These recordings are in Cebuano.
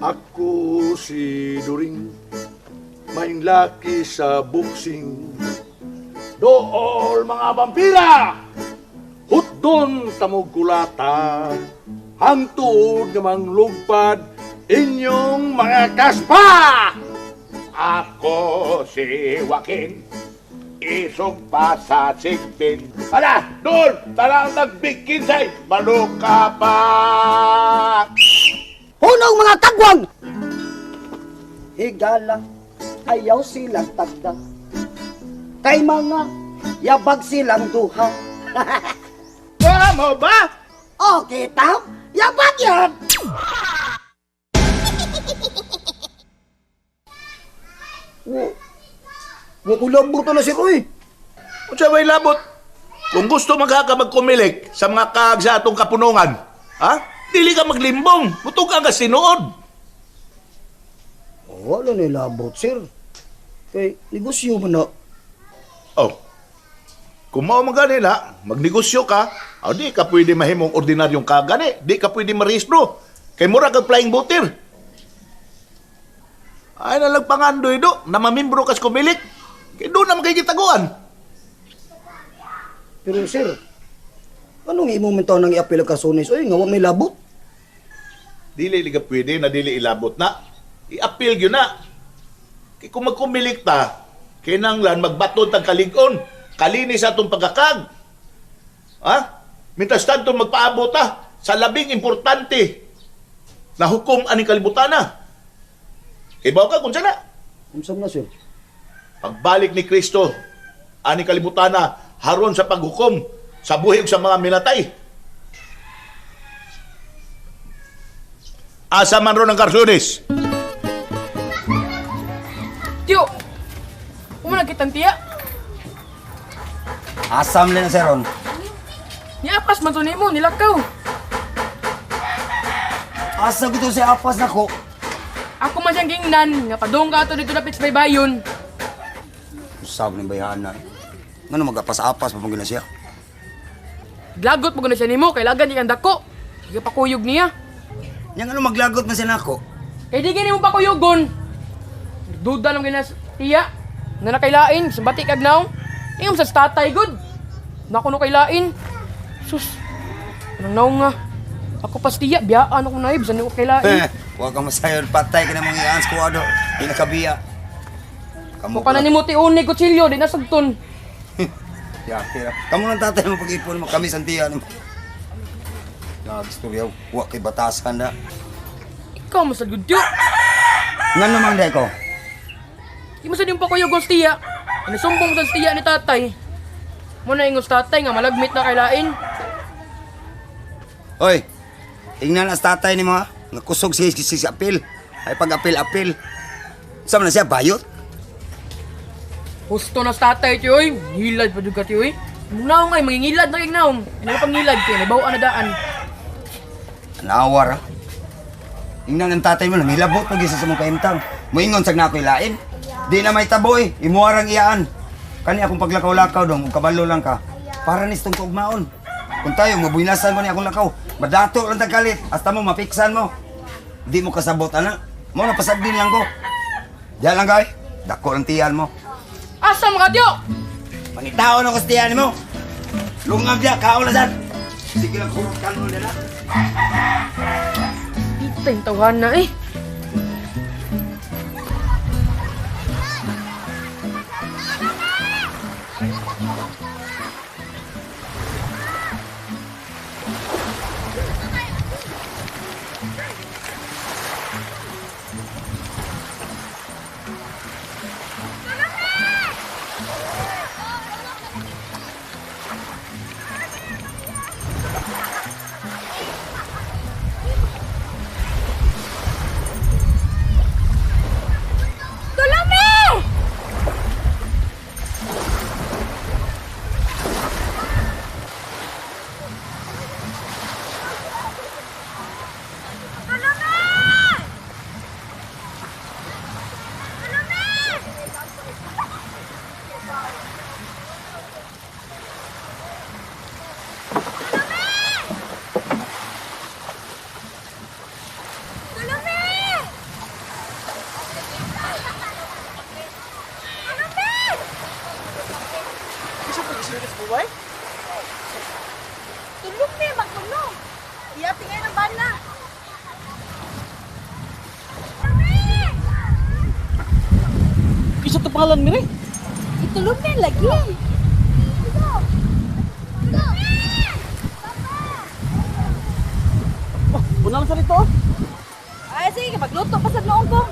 Ako si During, may laki sa boxing. Dool mga vampira! Hutdon tamog kulata, hangtuod nga manglugpad inyong mga kaspa! Ako si Joaquin, isog pa sa sigbin. Ala, doon, talang nagbikinsay, maluka pa! Hunong mga kagwang! Higala, ayaw silang tagda. Kay mga yabag silang duha. Tama ba? Okay, tam? Yabag yan! Wo, wo ko labot na sir, uy. Unsa may labot? Kung gusto magkaka magkumilik sa mga kaag sa atong kapunungan, ha? Dili ka maglimbong, mutug ang sinuod. Wala na labot, sir. Kay negosyo man na. Oh. Kung mao man ganila, magnegosyo ka, o di ka pwede mahimong ordinaryong kagani, di ka pwede marehistro. Kay mura kag flying boater. Ay nalang pangandoy do, na mamimbro kas kumilik. Kay doon naman kay gitaguan. Pero sir, anong imong mintaw nang iapil ka sunis? Uy, nga wa may labot. Dili liga pwede na dili ilabot na. I-appeal gyud na. Kay kung magkumilik ta, kinanglan magbaton tag kalig-on, kalinis atong pagkakag. Ha? Mintas tanto magpaabot ta sa labing importante na hukom aning kalibutan na. Ibaw ka kung sana. Unsa man na, sir? Pagbalik ni Kristo aning kalibutan na haron sa paghukom sa buhi ug sa mga minatay. Asa man ron ang karsunis? Tiyo! Uma nagkitang tiya. Asam lang sir ron. Niapas man to nimo, nilakaw. Asa gito si apas nako. Ako man siyang gingnan, nga padung ka ato dito dapit sa baybayon. Usab ni bayhana. Ngano magapas-apas pa man siya? Glagot mo na siya nimo, kay lagan di kang dako. Sige pakuyog niya. Yang ano maglagot man siya nako? Kay di gini mo pakuyugon. Duda lang ginas tiya. Na nakailain, sambati kag naong. Ingom sa tatay good. Nako no kailain. Sus. Anong naong nga? Ako pas tiya, biyaan ako naib, saan ko kailain. Wa ka masayon patay ka na mga ians ko ado. Di nakabiya. Kamu Mukha na nimo tiuni kutsilyo, di nasugton. Ya, tira. Kamu lang tatay mo pag-ipon mo kami sa tiya nimo. Nagistorya, wa kay batasan na. Ikaw masad gud tiyo. Ngan naman day ko. Di mo sad yung pakuyog sa tiya. Inisumbong sa tiya ni tatay. Mo na ingos tatay nga malagmit na kailain. Oy. Ingnan as tatay ni mga nga kusog si si, si apil. Ay pag apil-apil. Sa man na siya bayot? Husto na sa tatay tiyo oy. Ngilad pa jud ka tiyo oy. Mong naong ay mangingilad na kay naong. Ina pang ngilad kay nabaw na daan. Nawar ah. Ingnan ang tatay mo nangilabot pag isa sa mong kahimtang. Moingon sag na ako'y lain. Di na may taboy, imuarang iyaan. Kani akong paglakaw-lakaw dong, ug kabalo lang ka. Para ni itong kaugmaon. Kung tayo, mabuinasan mo ni akong lakaw. Madato lang tagkalit, hasta mo mapiksan mo. Di mo kasabot, ana. Mo napasagdin lang ko. Diyan lang kay. Dako lang tiyan mo. Asa mga tiyo? Pangitaon ako sa tiyan mo. Lungab diya, kaon na sad. Sige lang, kurot kanon nila. Kita yung tawhan na eh. way? Tulog ni magkuno. Iya tingay ng bana. Isa to pangalan mi rin. Itulog ni lagi. Oh, una lang sa dito. Oh. Ay sige, magluto pa sa noong ko.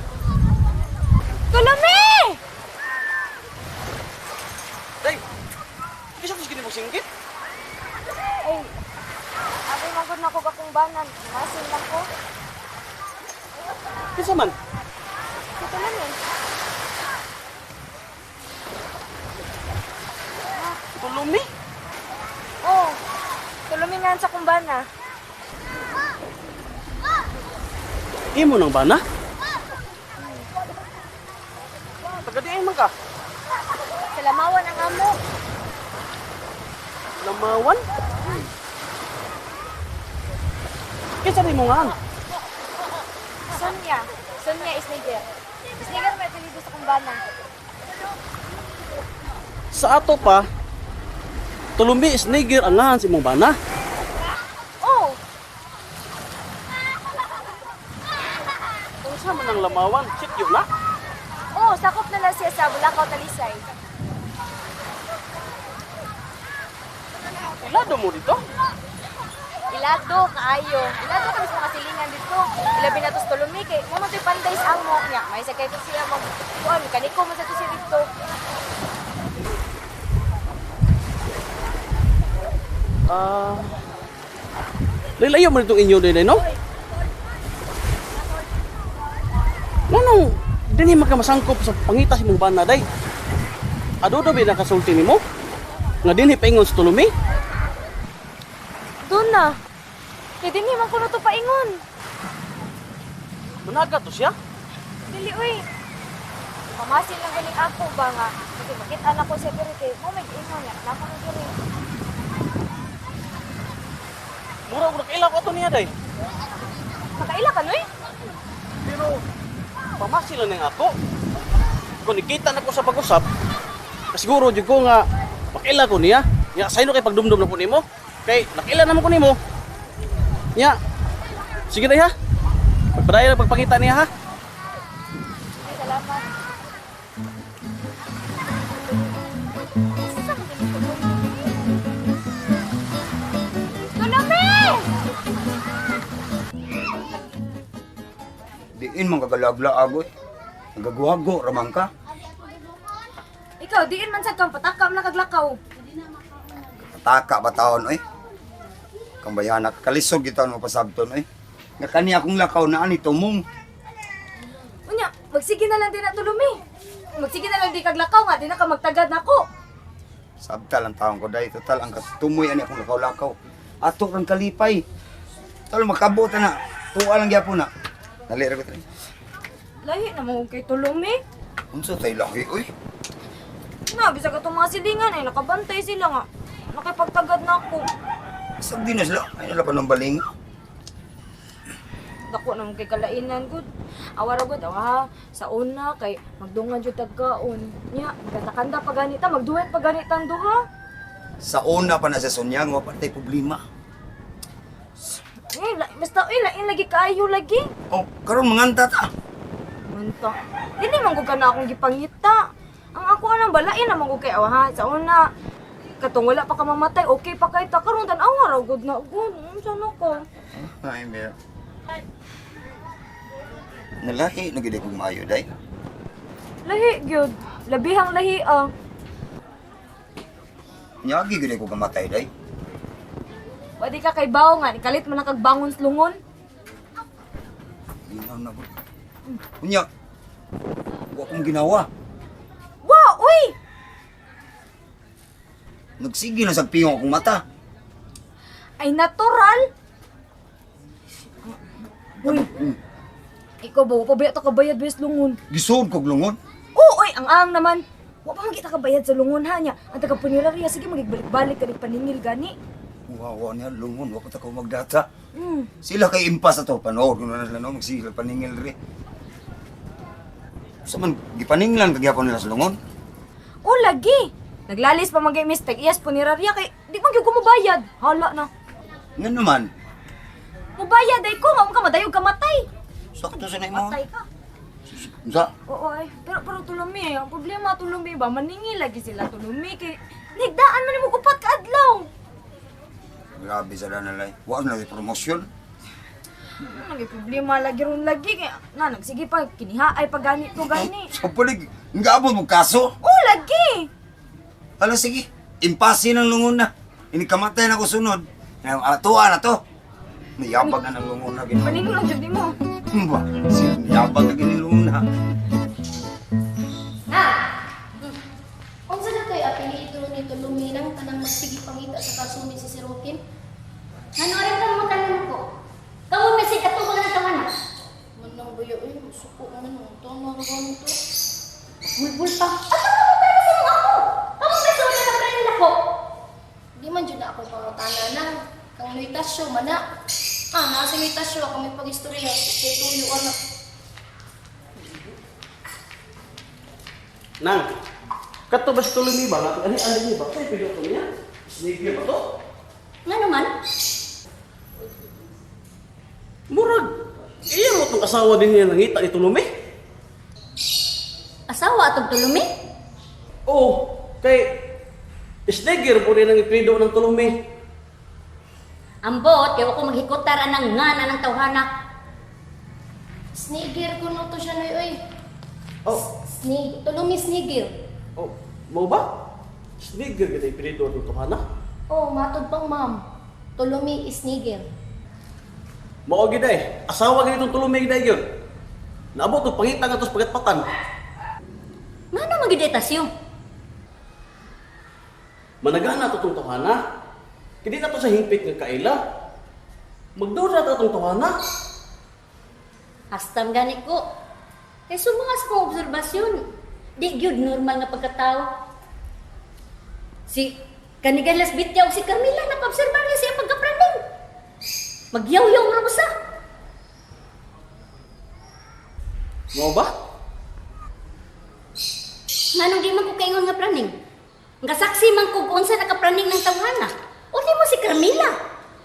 Tulumi! Day. Isa to sige mo singgit. Ay, abi man gud nako akong banan. Masin lang ko. Kinsa man? Si Tulumi. Tulumi. Oh, Tulumi nga sa kumbana. Imo nang bana? Taga diin man ka. Sa Lamawan ang amo. Lamawan? Kinsa ni mo nga? Sonia. Sonia Isniger. Isniger may apelyido sa kumbana. Sa ato pa, Tulumi is nigger ang ngahan sa imong bana. Oh, Kung sa man ang Lamawan, sityo na. oh, sakop na lang siya sa Bulacau, Talisay. Ilado mo dito. Ilado, kaayo. Ilado kami sa mga silingan dito. Ilabi na to sa Tulumi kay mo man to'y panday sa amo niya. May sakay to siya mag kuan kaniko man sa to siya dito. Ah. Lilayo mo ditong inyo din, no? Nganong dinhi man ka masangkop sa pangita sa imong bana day? Adodo ba nakasulti nimo? Nga dinhi paingon sa Tulumi? Doon na. Kay dinhi man kuno to paingon. Managa to siya? Dili uy. Mamasin lang ganing ako ba nga. Kasi makita na ko siya diri kay mo may giingon niya. Nako na diri. Mura ko nakaila ko ato niya day. Makaila ka noy? Pero pamasil lang ako. Kung nikita na ko sa pag-usap, siguro jud ko nga makila ko niya. Nya saylo kay pagdumdum na ko nimo. Kay nakila naman ko nimo. Nya. Sige day ha. Pagpadayon ang pagpangita niya ha. Ay, salamat. Asa man gani Tulumi! Diin man kagalaglaag oy. Nagagwago ramang ka. Ikaw, diin man sad kang patakam na kaglakaw. Pataka ba taon oy? Kang bayana kalisod gid taon mapasabton oy. Nga kani akong lakaw na ani tumong. Unya, magsige na lang din na Tulumi. Magsige na lang di kaglakaw nga, di na ka magtagad nako. Sabta lang taon ko day total ang katumoy ani akong lakaw-lakaw. Ato kang kalipay. Tal makabot na. Tuwa lang gyapon na. Dali ra ko dali. Lahi na mo kay Tulumi. Unsa tay lahi oy? Na, bisag atong mga silingan ay nakabantay sila nga. Nakipagtagad na ako. Bisag di na sila. Ay nala pa ng baling. Dako na mo kay kalainan gud. Awa ra gud awa ha. Sa una kay magdungan jud tagkaon. Nya, magkanta pa ganita, magduet pa ganita ang duha. Sa una pa na sa Sonya, wa pa tay problema. Eh, basta eh, lain lagi kaayo lagi. Oh, karon manganta ta. Manta. Dili man gud ka na akong gipangita. Ang ako anang balain naman gud kay awa ha. Sa una katong wala pa ka mamatay, okay pa kay ta karon tan awa ra gud na gud. Unsa na ko? Ay, Mel. Nalahi na gid kong maayo day. Lahi gyud. Labihang lahi ah. Nyagi gid ko kamatay day. Pwede ka kay bawo nga, nikalit man ang kagbangon sa lungon. Ginaw na ko. Unya. Wa akong ginawa. Wa, uy! Nagsige na sa piyong akong mata. Ay natural. Uy. Ikaw ba, wa pa ba ka bayad sa lungon? Gisuod kog lungon. Oo, uy, ang ang naman. Wa pa man kita kabayad sa lungon ha niya. Ang taga punerarya sige magigbalik-balik ka paningil gani. Wawa niya lungon wa ko ta ko magdata. Mm. Sila kay impas ato panood kuno na sila no magsige paningil ri. Sa man gipaninglan kagyapon nila sa lungon. O lagi. Naglalis pa man kay Miss tag iyas punerarya kay di man gyud ko mobayad. Hala na. Nga naman. Mobayad ay ko, mao ka madayog ka matay. Sakto sa na imo. Matay ka. Unsa? Oo ay, pero tulumi, ang problema tulumi ba maningil lagi sila tulumi kay nigdaan man nimo upat ka adlaw. Grabe sa danalay. Wa na yung promosyon. Ano nang problema lagi ron lagi kay na nagsige pa kiniha ay pag ganito gani. Sa palig, nga abot mo kaso. Oh lagi. Ala sige, impasi ng lungon na. Inikamatay na ko sunod. Tuwa na to. Niyabag na ng lungon na ginawa. Maningil lang jud nimo. Ba, niyabag na gini lungon na. Na! Unsa na kay apelyido ni Tuluminang kanang magsige pangita sa kasumi si Sir Joaquin? Ano rin ka mo tanan ko? Kamu may sig ato mga natawa na. Manang buyo eh, suko man ang tono ron to. Bulbul pa. Asa ka mo tanan sa mga ako? Kamu may sulat na pranin ako. Di man jud na ako pangutana na. Kang Luitasyo man na. Ah, naa si Luitasyo ako may pag-istorya. Kay tuyo anak. Nang, kato ba si Tulumi ba? Nga, Ani, ani ba? Kaya pwede ko niya? Snake ba to? Nga naman? Murag, iya mo itong asawa din niya nangita ni Tulumi. Asawa atong tulumi? Oo, kay Snigger po rin ang ipido ng Tulumi. Ambot, kay ako maghikutar anang nga na ng tawhana. Snigir kuno to siya noy oy. Oh, Snig, Tulumi Snigir. oh, mau ba? Snigger kita ipilido ng tuhana. Oh, matod pang ma'am. Tulumi Snigir. Mao gid ay, asawa gid itong Tulumi gid ay gyud. Naabot og pangita nga tos pagatpatan. Nga naman gid tasyo. Managana to tong tuhana. Kini na to sa hingpit nga kaila. Magduda ta tong tuhana. Astam gani ko. Kay sumangas kong obserbasyon. Di gyud normal nga pagkatao. Si kanigan las bitya og si Carmela nakaobserbar niya siya pagkapraning. Magyaw-yaw ra mo sa. Mao ba? Nganong di man ko kaingon nga praning? Nga saksi man ko kung unsa nakapraning ng tawhana. O di mo si Carmela.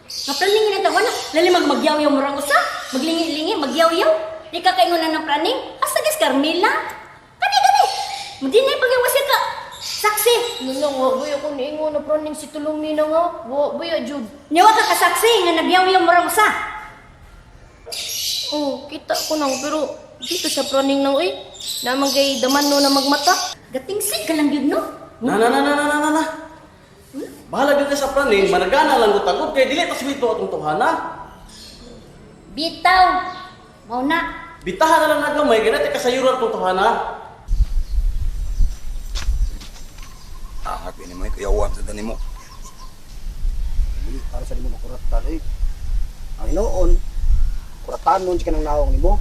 Nga praning ng tawhana, lali mag magyaw-yaw mo ra usa, maglingi-lingi, magyaw-yaw. Di ka kaingon na ng praning, asa gis Carmela? Kani kani. Mudinay pagyawa siya ka. Saksi. Nunong, wa boy ako niingon na praning si Tulumi na nga. Wa boy jud. Nyawa ka kasaksi nga nagyaw-yaw mo ra usa. Oh, kita ko nang pero dito siya praning nang oy. Namang kay daman no na magmata. Gatingsig ka lang yun, no? Na na na na na na na. na. Bahala gyud ka sa praning, managana lang ko tagod kay dili ta swito atong tuhana. Bitaw. Mao na. Bitahan na lang nagamay kay natin kasayuran atong tuhana. Ah, happy ni mo, kuyawan sa tanin mo. Dili para sa nimo makuratan eh. Ang hinuon, kuratanon sa kanang naong nimo.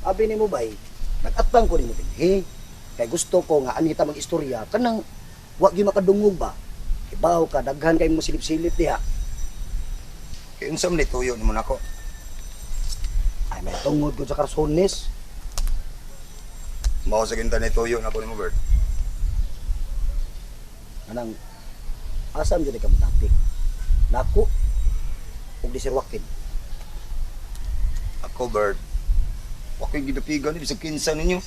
Abi nimo bay, nag-atbang ko nimo dinhi. Kay gusto ko nga anita mag-istorya kanang wa gyud makadungog ba. Ibaw ka daghan kay mo silip-silip diha. Kaya unsa man ni tuyo nimo nako. Ay may tungod ko sa karsones. Mao sa kinta ni tuyo nako nimo Bert. Anang asam jud ka mutapik. Nako ug di Sir Joaquin. Ako Bert. Wa ko'y gidapigan ni bisag kinsa ninyo.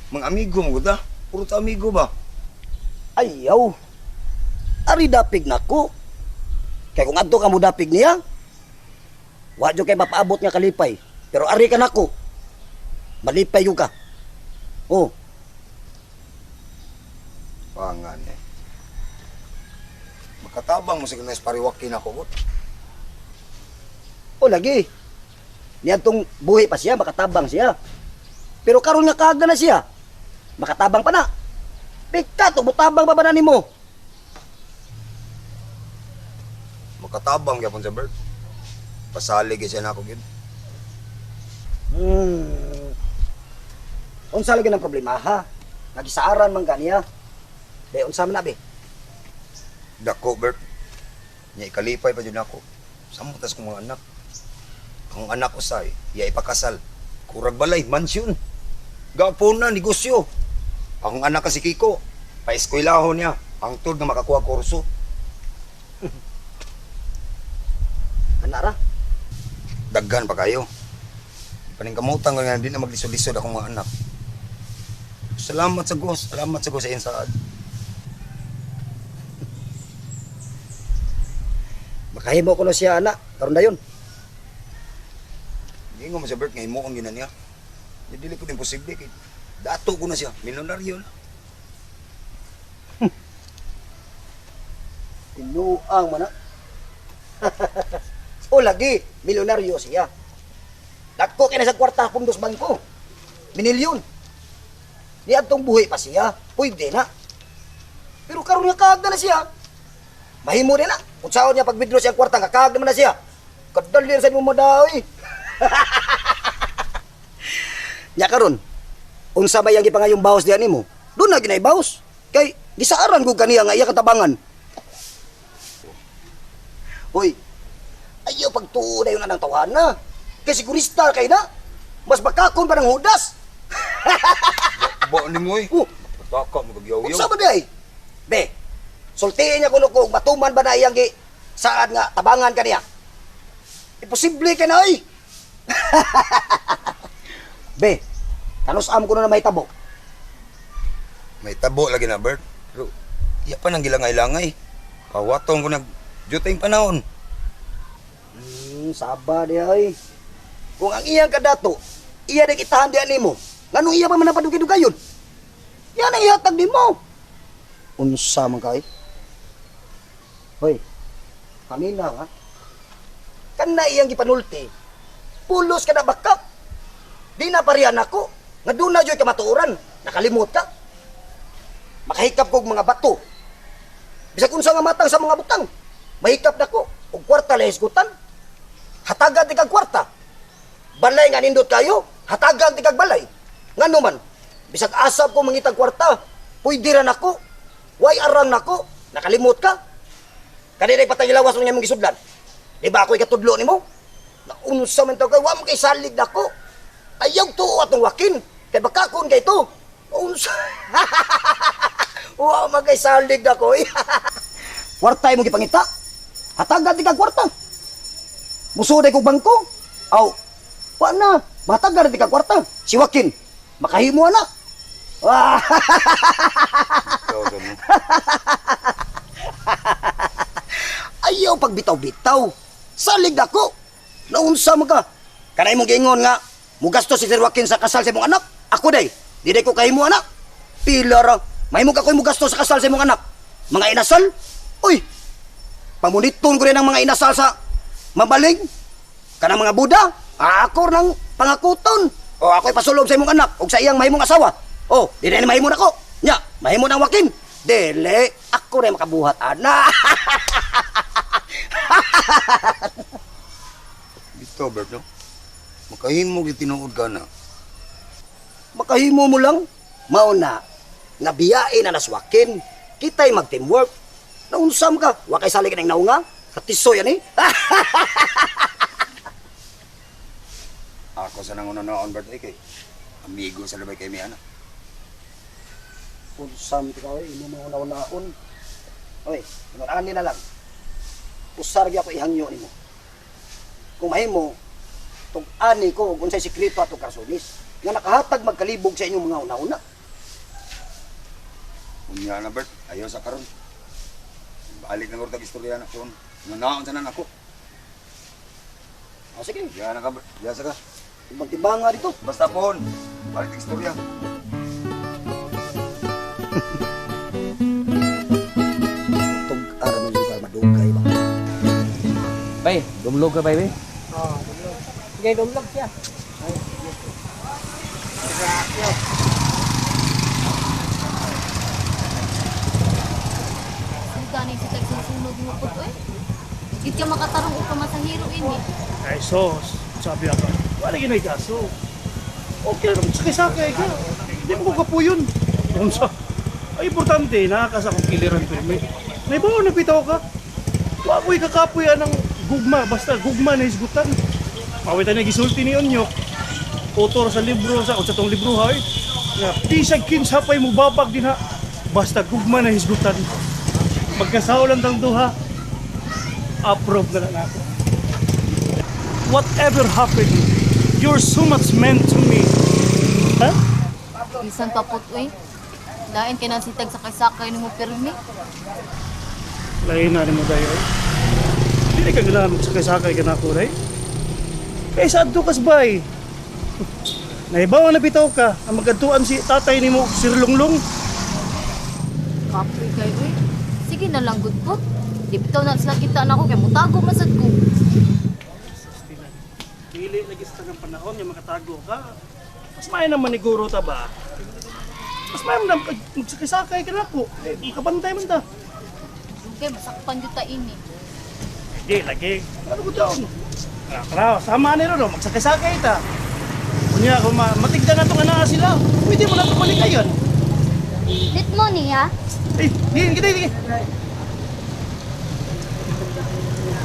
Mga amigo mo gud ah. Puro ta amigo ba? Ayaw. Ari dapig nako. Kay kung adto ka mo dapig niya, wa jud kay mapaabot nga kalipay. Pero ari ka nako. Malipay jud ka. Oh, Pangan eh. Makatabang mo sa kinas pariwakin ako gud. o lagi. Niadtong buhi pa siya, makatabang siya. Pero karon nga kaga na siya. Makatabang pa na. Pikta to mutabang pa ba na nimo? Makatabang gyapon sa Bert. Pasalig gyud siya nako gyud. Unsa lagi ng problema ha? Nagisaaran man ganiya. Di unsa man na be? Dako Bert. Nya ikalipay pa jud nako. Samot tas kong mga anak. Ang anak usay, iya ipakasal. Kurag balay, mansyon. Gapon na, negosyo. Akong anak kasi Kiko, Paeskwelahon niya. Hangtod nga makakuha kurso. Anara. Daghan pa kayo. Paningkamutan ko nga di na maglisod-lisod akong mga anak. Salamat sa Diyos. Salamat sa Diyos sa iyong saad. Makahimo ko na siya ana, karon dayon. Gingo mo sa Bert, ngayon mo ang gina niya. Dili ko imposible. Kay dato ko na siya. Milyonaryo na. Tinuang man na. O lagi, milyonaryo siya. Dagko kay na sa kwarta pundos bangko. Minilyon. Niadtong buhi pa siya, pwede na. Pero karon nga kaag na siya. Mahimo din na. Kung saan niya pag-withdraw siya ang kwarta, nga kaag naman na siya. Kadali sa mo madaoy. Nya karon, unsa ba yang gipangayong bawas diyan nimo? Doon na ginay bawas. Kay gisaaran ko kaniya nga iya katabangan. Hoy, ayaw pagtuo na yun anang tawhana. Kay sigurista kay na. Mas bakakon pa ng hudas. Ba ni mo eh. Oh, Pataka mo kagyaw-yaw. unsa ba di ay? Be, sultiin niya kuno kung matuman ba na iyang gi saad nga tabangan kaniya. Imposible kay na ay. Be, kanus-am ko na may tabo. May tabo lagi na, Bert. Pero, iya pa nang gilangay-langay. Pawatong ko nag juteng panahon. Saba di ay. Kung ang iyang kadato, iya na itahan diyan nimo. Nganong iya pa man napadugay-dugayon? Yan ang ihatag nimo. Unsa man kay? Hoy, paminaw ha. Kana iyang gipanulti. Pulos ka na bakak. Di na parihan ako. Nga doon na dyo'y kamatuoran. Nakalimot ka. Makahikap kog mga bato. Bisag unsa nga matang sa mga butang. Mahikap na ko. Og kwarta lang hisgutan. Hatagan ti kag kwarta. Balay nga nindot kayo, hatagan ti kag balay. Ngano man, bisag asab ko mangitag kwarta, pwede ra nako. Way arang nako, nakalimot ka. Kanina patay lawas mo nga mong gisudlan. Di ba ako'y katudlo nimo? Naunsa man taw kay wa mo kay salig nako. Ayaw tuo atong wakin. Kay bakakon kay to. Unsa? Wa man kay salig nako. Kwarta imong gipangita. Hatagan ti kag kwarta. Musuday kog bangko. Aw, wa na. Mahatagan ti kag kwarta. Si Joaquin, makahimo na. Wah! Ikaw, sa mo. Ayaw pagbitaw-bitaw. Salig nako. Naunsa mo ka. Kanay mong giingon nga, mugasto si Sir Joaquin sa kasal sa imong anak. Ako day, di day ko kahimo anak. Pila ra. Mahimo ka ko'y mugasto sa kasal sa imong anak. Mga inasal? Uy, pamuniton ko rin ang mga inasal sa mabaling. Kanang mga Buda, ako nang pangakuton. O ako'y pasulob sa imong anak ug sa iyang mahimong asawa. O, di na ni mahimo nako. Nya, mahimo nang Joaquin. Dili, ako rin makabuhat ana. Dito, Bert, no? Makahimo gyud tinuod ka na. Makahimo mo lang. Mao na, nga biyae na naswakin. Kita'y mag-teamwork. Naunsam ka, wa kay salig ng naunga. Katisoy ani. Ako sa nanguna-naon, Bert, eh, kay amigo sa labay kay mi anak. Unsam ka oy, imo mga una-unaon. Oy, ingon ani na lang. Usar gyud ako ihangyo nimo. Kung mahimo, tug-ani ko og unsay sekreto atong karsunis nga nakahatag magkalibog sa inyong mga una-una. Unya na, Bert. Ayaw sa karon. Balik na ko istorya na kung naon sa nan ako. O sige, Diya na ka, Bert. Diya sa ka. timbang-timbanga dito. Basta pohon. Balik ang istorya. Tug-ara mo lugar madugay ba. Bay, dumlog ka bay, bay. Oh, dumlog. Sige, dumlog siya. Ang gani si tagsusunod mo po eh. Gid ka makatarong og pamasahero ini. Ay, sos, sabi ako, wala ginay kaso. Okay, sakay-sakay ka. Hindi mo ko kapuyon. Unsa? Ay, importante, nakakasa akong kiliran pirmi. Naibaw na bitaw ka. Wa ko'y kakapuy anang gugma, basta gugma na hisgutan. Pawitan niya gisulti ni Onyok. Autor sa libro, sa tong libro hay. Nga, bisag kinsa pa'y mubabag din ha. Basta gugma na hisgutan. Magkasaw lang tang duha. Approve na lang ako. Whatever happened, you're so much meant to me. Ha? Bisan pa pot uy. Lain kay nasitag sa sakay nimo pirmi. Lain na mo tayo. Hindi ka ganahan magsakay-sakay ka na ako, right? Kaya sa adto kas bay. Naibaw na bitaw ka, ang magadtuan si tatay nimo, Sir Lunglong. Kapoy kay uy. Sige na lang gud pot. Di bitaw na sila kita na ako kay mutago man sad ko. Dili lagi sa tagang panahon nga makatago ka. Mas may naman maniguro ta ba? Mas may naman magsakay-sakay ka na ako. Eh, makabantay man ta. Dugay masakpan gyud ta ini. Hindi, lagi. Ano ko daw? Klaro, sama ni Roro, magsakay-sakay ta. Kunya, kung matigda na itong anaa sila, pwede mo na ito balikayan. Lit mo niya. Eh, di, di, di.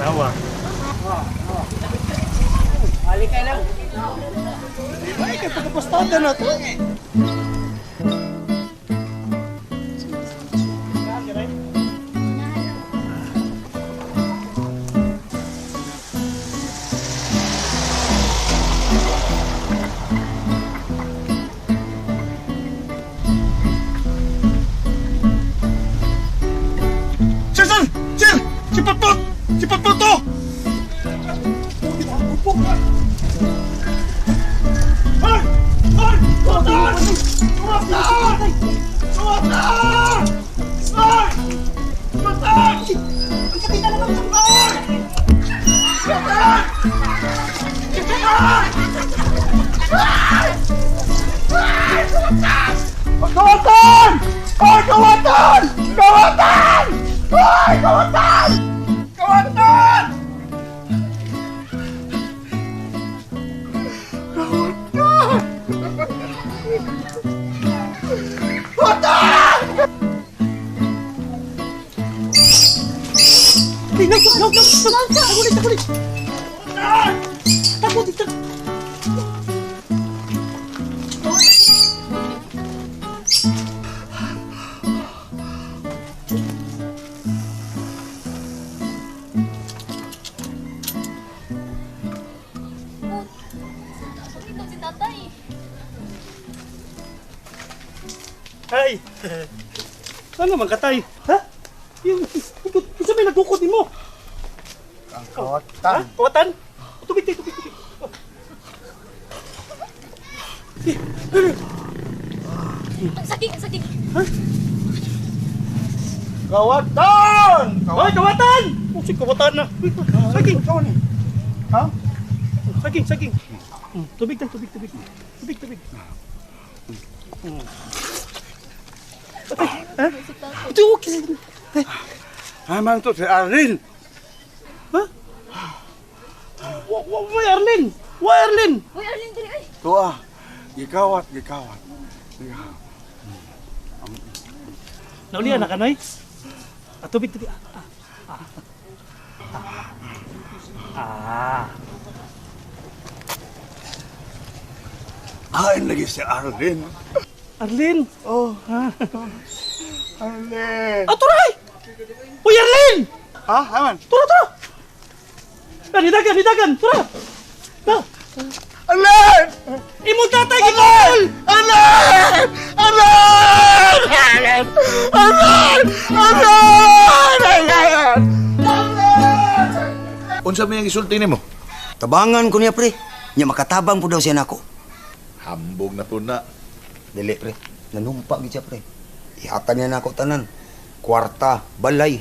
Tawa. Halika lang. Ay, kaya pagkapastada na ito. Sir, sir! Sir! Si Patpot! Si Patpot to! Ay! Ay! Kawatan! Kawatan! Kawatan! Ay! Kawatan! Ang kapita naman ng ay! Kawatan! Kawatan! Ay! Ay! Kawatan! Kawatan! Ay! Kawatan! Kawatan! Ay! Kawatan! Kawatan! Kawatan! Kawatan! Ay, no, no, no, no, tagulit, tagulit. Tagulit, tagulit. Ito si tatay. Ay! Ano man katay? Ha? Yung, yung sa may nagukod nimo. Ang kawatan. Ha? Kawatan? Tubig, tubig, tubig. Ang sakit, ang sakit. Kawatan! Hoy, kawatan! Oh, si kawatan na. Saging. Ha? Saging, saging. Tubig tayo, tubig, tubig. Tubig, tubig. Atay, ha? Ito, okay. Ay, man to si Arlene. Ha? Why Arlene? Why Arlene? Uy, Arlene diri ay. Tuwa. Gikawat, gikawat. Naulian na ka, Noy? Ah, tubig, tubig. Ah. Ay, lagi si Arlene. Arlene? Oh. Arlene. Ah, turay! Uy, Arlene! Ha? Aman? Tura, tura! Ah, nidagan, nidagan! Tura! Na! Arlene! Imong tatay gikol! Arlene! Arlene! Arlene! Arlene! Arlene! Arlene! Unsa may ang isulti nimo? Tabangan ko niya, pre. Nya makatabang po daw siya nako. Hambog na po na. Dili, pre. Nanumpa gid siya, pre. Ihatag niya nako tanan. Kwarta, balay.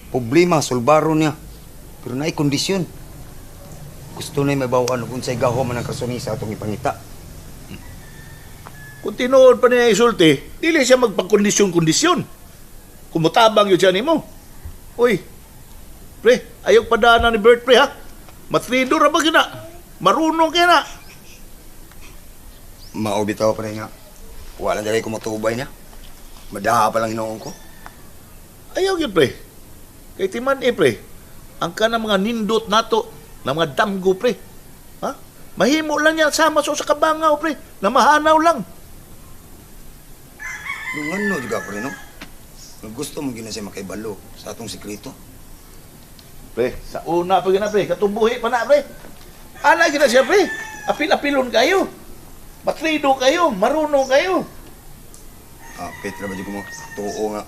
Problema, sulbaro niya. Pero naay kondisyon. Gusto na may bawaan ug unsay gaho man ang kasunisa atong ipangita. Kung tinuod pa niya isulti, dili siya magpagkondisyon-kondisyon. Kung mutabang yun siya nimo. Uy, pre, ayaw padana ni Bert, pre, ha? Matrido ra ba gina? Marunong kaya na. Mao bitaw pre nga. Wala diri ko matubay niya. Madaha pa lang hinuon ko. Ayaw yun, pre. Kay timan eh, pre. Ang ka mga nindot nato, na mga damgo, pre. Ha? Mahimo lang niya sama sa kabangaw, pre. Na mahanaw lang. Nung ano juga pre, no? Nga gusto mo gina siya makaibalo sa atong sikreto. Pre, sa una pa gina pre, katumbuhi pa na pre. Ana gina siya pre. Apil-apilon kayo. Matrido kayo, marunong kayo. Ah, Petra ba di ko mo tuo nga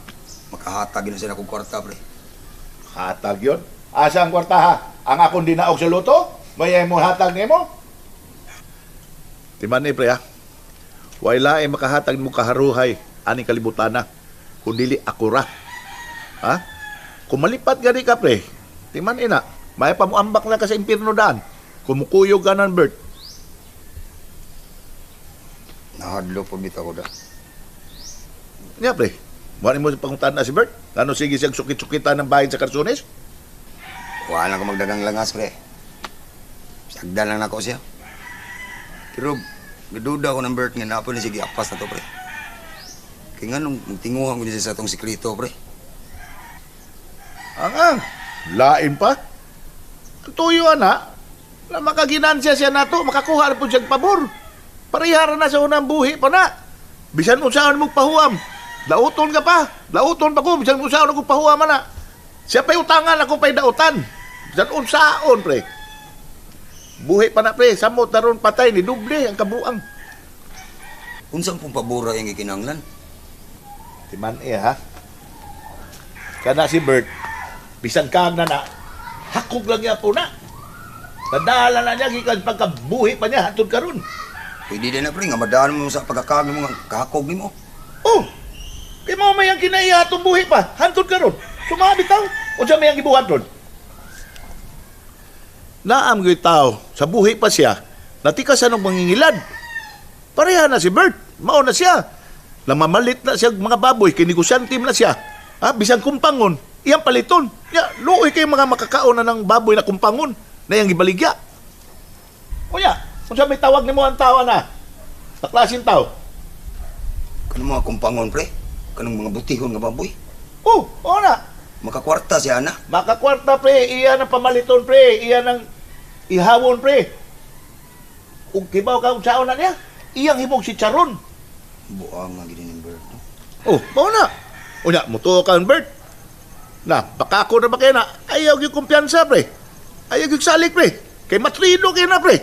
makahatag gina siya na kong kwarta pre. Hatag yon. Asa ang kwarta ha? Ang akong dinaog sa luto? May mo hatag nimo? Timan ni pre ha. Wala ay makahatag mo kaharuhay aning kalibutana kun dili ako ra. Ha? Kung malipat gani ka pre, timan ina, may pamuambak lang ka sa impierno daan. Kumukuyog ka ng Bert. Nahadlo po bitaw ko da. Niya pre, wala mo pangutan na si Bert? Ano sige siyang sukit-sukitan ng bahin sa Karsunis? Wala ko magdagang langas pre. Sagdan lang nako siya. Pero gaduda ko ng Bert nga napo ni sige apas na to pre. Kaya nga nung tinguhan ko niya sa atong sikreto pre. Ang lain pa. Ang tuyo ana, na makaginansya siya nato, makakuha na po siyang pabor. Parehara na sa unang buhi pa na. Bisan unsaon mong pahuam. Dauton ka pa. Dauton pa ko, bisan unsaon akong pahuam ana. Siya pa'y utangan, ako pa'y dautan. Bisan unsaon, pre. Buhi pa na, pre. Samot na ron patay, ni doble ang kabuang. Unsang pong pabora yung gikinahanglan? Timan eh, ha? Kana si Bert, bisan kag na na, hakog lang niya po na. Nadala na niya, gikan pagkabuhi pa niya, hatod karon. Pwede din na pre, nga madaan mo sa pagkakag mo nga kahakog nimo. Oh, kay mo may ang kinaiya atong buhi pa, hantod karon. Sumabi taw, o siya may ang gibuhat ron. Naam gyud tao, sa buhi pa siya, natikas sa nung mangingilad. Pareha na si Bert, mao na siya. Namamalit na siya mga baboy, kay negosyante na siya. Ha, bisan kumpangon, iyang paliton. Ya, luoy kay mga makakaon na ng baboy na kumpangon na iyang gibaligya. O ya, unsa may tawag nimo ang tawa na? Sa klaseng tao. Kanang mga kumpangon pre, kanang mga butihon nga baboy. Oh, oo na. Makakwarta siya ana. Makakwarta pre, iya ng pamaliton pre, iya ng ihawon pre. Ug kibaw ka unsaon na niya? Iyang himog si Charon. Buang nga gini ni Bert. No? Oh, mao na. Unya, mutuo ka Bert. Na, baka ako na ba kayo na? Ayaw yung kumpiyansa pre. Ayaw yung salik pre. Kay matrino kayo na pre.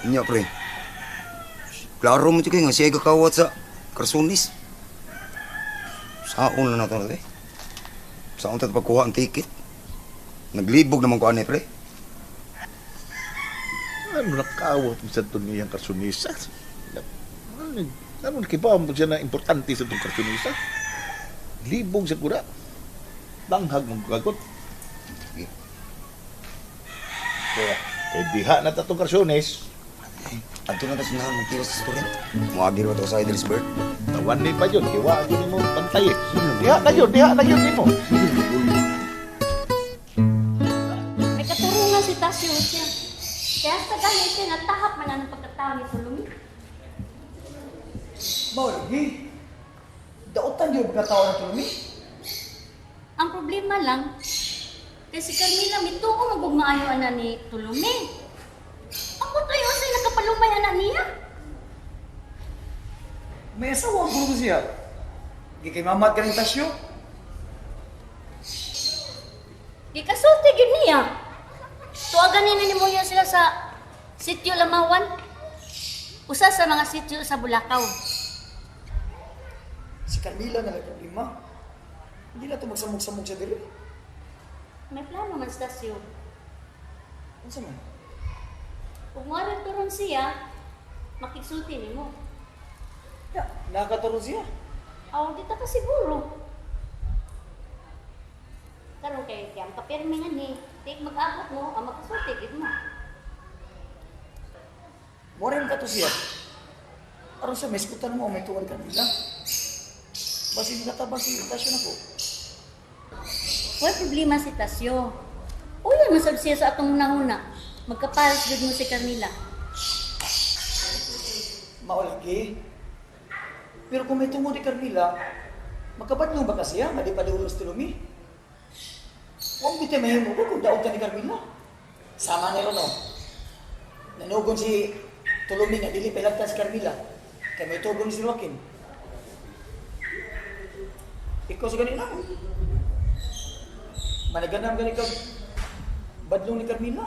Inya pre. Klaro mo kayo nga siya kakawat sa Karsunis. Saon na nato na pre. Saon tayo pagkuha ang ticket. Naglibog naman ko ani pre. Ano nakawat mo sa itong niyang karsunisa? Ano, ano kibaw mo siya na importante sa itong karsunisa? Libog sa kura. Langhag mong gagot. Sige. Kaya, eh, diha na ta itong karsunis. Adto na ta sa unahan magtiwas sa storya. Moagi ra to sa Idris Bert. Tawan ni pa yun. Iwa yun mo pantay eh. Diha na yun, diha na yun nimo. May katurungan si Tasyo siya. Kaya sa gani siya natahap man ang pagkatao ni Tulumi. Mao lagi. Dautan gyud pagkatao na Tulumi. Ang problema lang, kay si Carmela mituo magugmaayo ana ni Tulumi. Ang butoy unsay nakapalumay ana niya. May asawa ang grupo siya. Gi kay mamat kaning Tasyo. Gikasulti gyud niya. Tuwagan ni nimo sila sa Sitio Lamawan. Usa sa mga sitio sa Bulacau. Si Carmela na lang problema. Hindi na to magsamog-samog siya diri. May plano man sa Tasyo. Unsa man? Kung wala turon siya, makigsulti nimo. Ya, nakataron siya. Aw, di ta ka siguro. Karon kay kay ang kapirme nga ni, di mag-abot mo, ang makasulti gid mo. Mura ka to siya. Aron sa meskutan mo may tuwan Carmela. Basin katabang si Tasyo nako. Way problema si Tasyo. Uyon man sab siya sa atong hunahuna. Magkapares gud mo si Carmela. Mao lagi. Pero kung may tungod ni Carmela, magkabadlong ba ka siya? Nga di pa diulos Tulumi? Huwag bitay mahimo ko kung daog ka ni Carmela. Sama ni Rono. Nanugon si Tulumi nga dili pa ilagtan si Carmela. Kay may tugon si Joaquin. Ikaw sa ganina. Managanam gani kag badlong ni Carmila.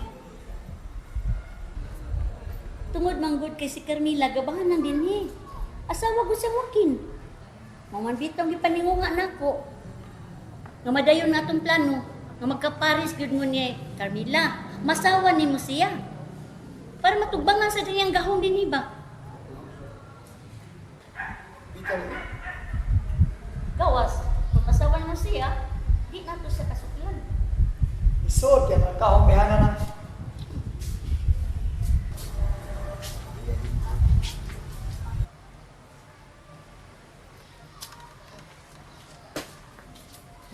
Tungod manggod kay si Carmila gabahan nang dinhi. Asawa ko sa Joaquin. Maman bitong gipaningunga nako. Nga madayon na atong plano nga magkapares gyud mo ni Carmila. Masawa nimo siya. Para matugbangan sa dinhang gahom dinhi ba? Bitaw ni. Gawas, kung asawa naman siya, di nato siya kasuklan. Isod kay mga kahong behana na.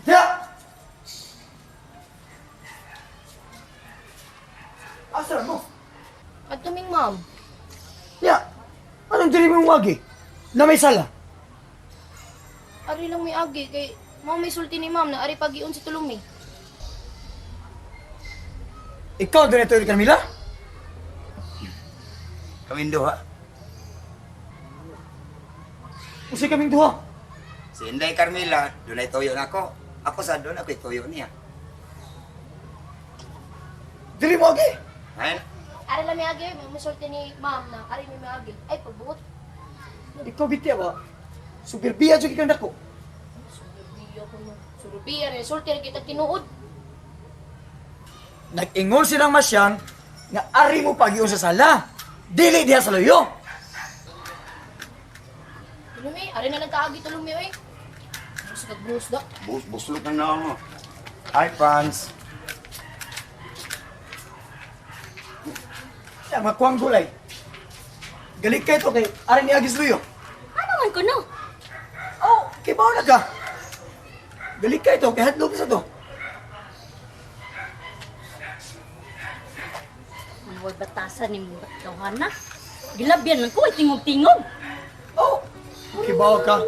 Ya! Asa mo? Adto ming ma'am. Ya! Anong diri mong wagi? Na may sala? Ari lang may agi kay mao may sulti ni ma'am na ari pagiun si Tulumi. Ikaw doon ito, Carmila? Kaming duha. Usay kaming duha. Si Inday Carmela, dunay tuyo nako. Ako sa doon ako'y tuyo niya. Diri mo agi? Ayun. Ari lang may agi, may sulti ni ma'am na ari may agi. Ay pagbuot. Ikaw biti ba? Superbiya jud kang dako. Sulubiya ko no. Sulubiya rin sulti ra kita tinuod. Nag-ingon silang masyang nga ari mo pagiun sa sala. Dili diha sa luyo. Tulumi, ari na lang kaagi Tulumi oy. Sa kagbuhos da. Bus buslot na naon mo. Hi, fans. Ya, makuang gulay. Galit kay to kay ari ni Agis luyo. Ano man ko no? Oh, kibaw na ka. Galit kay to kay hadlok sa to. Ang batasan ni mo tawhana. Gilabyan lang ko ay tingog-tingog. Oh, kibaw ka.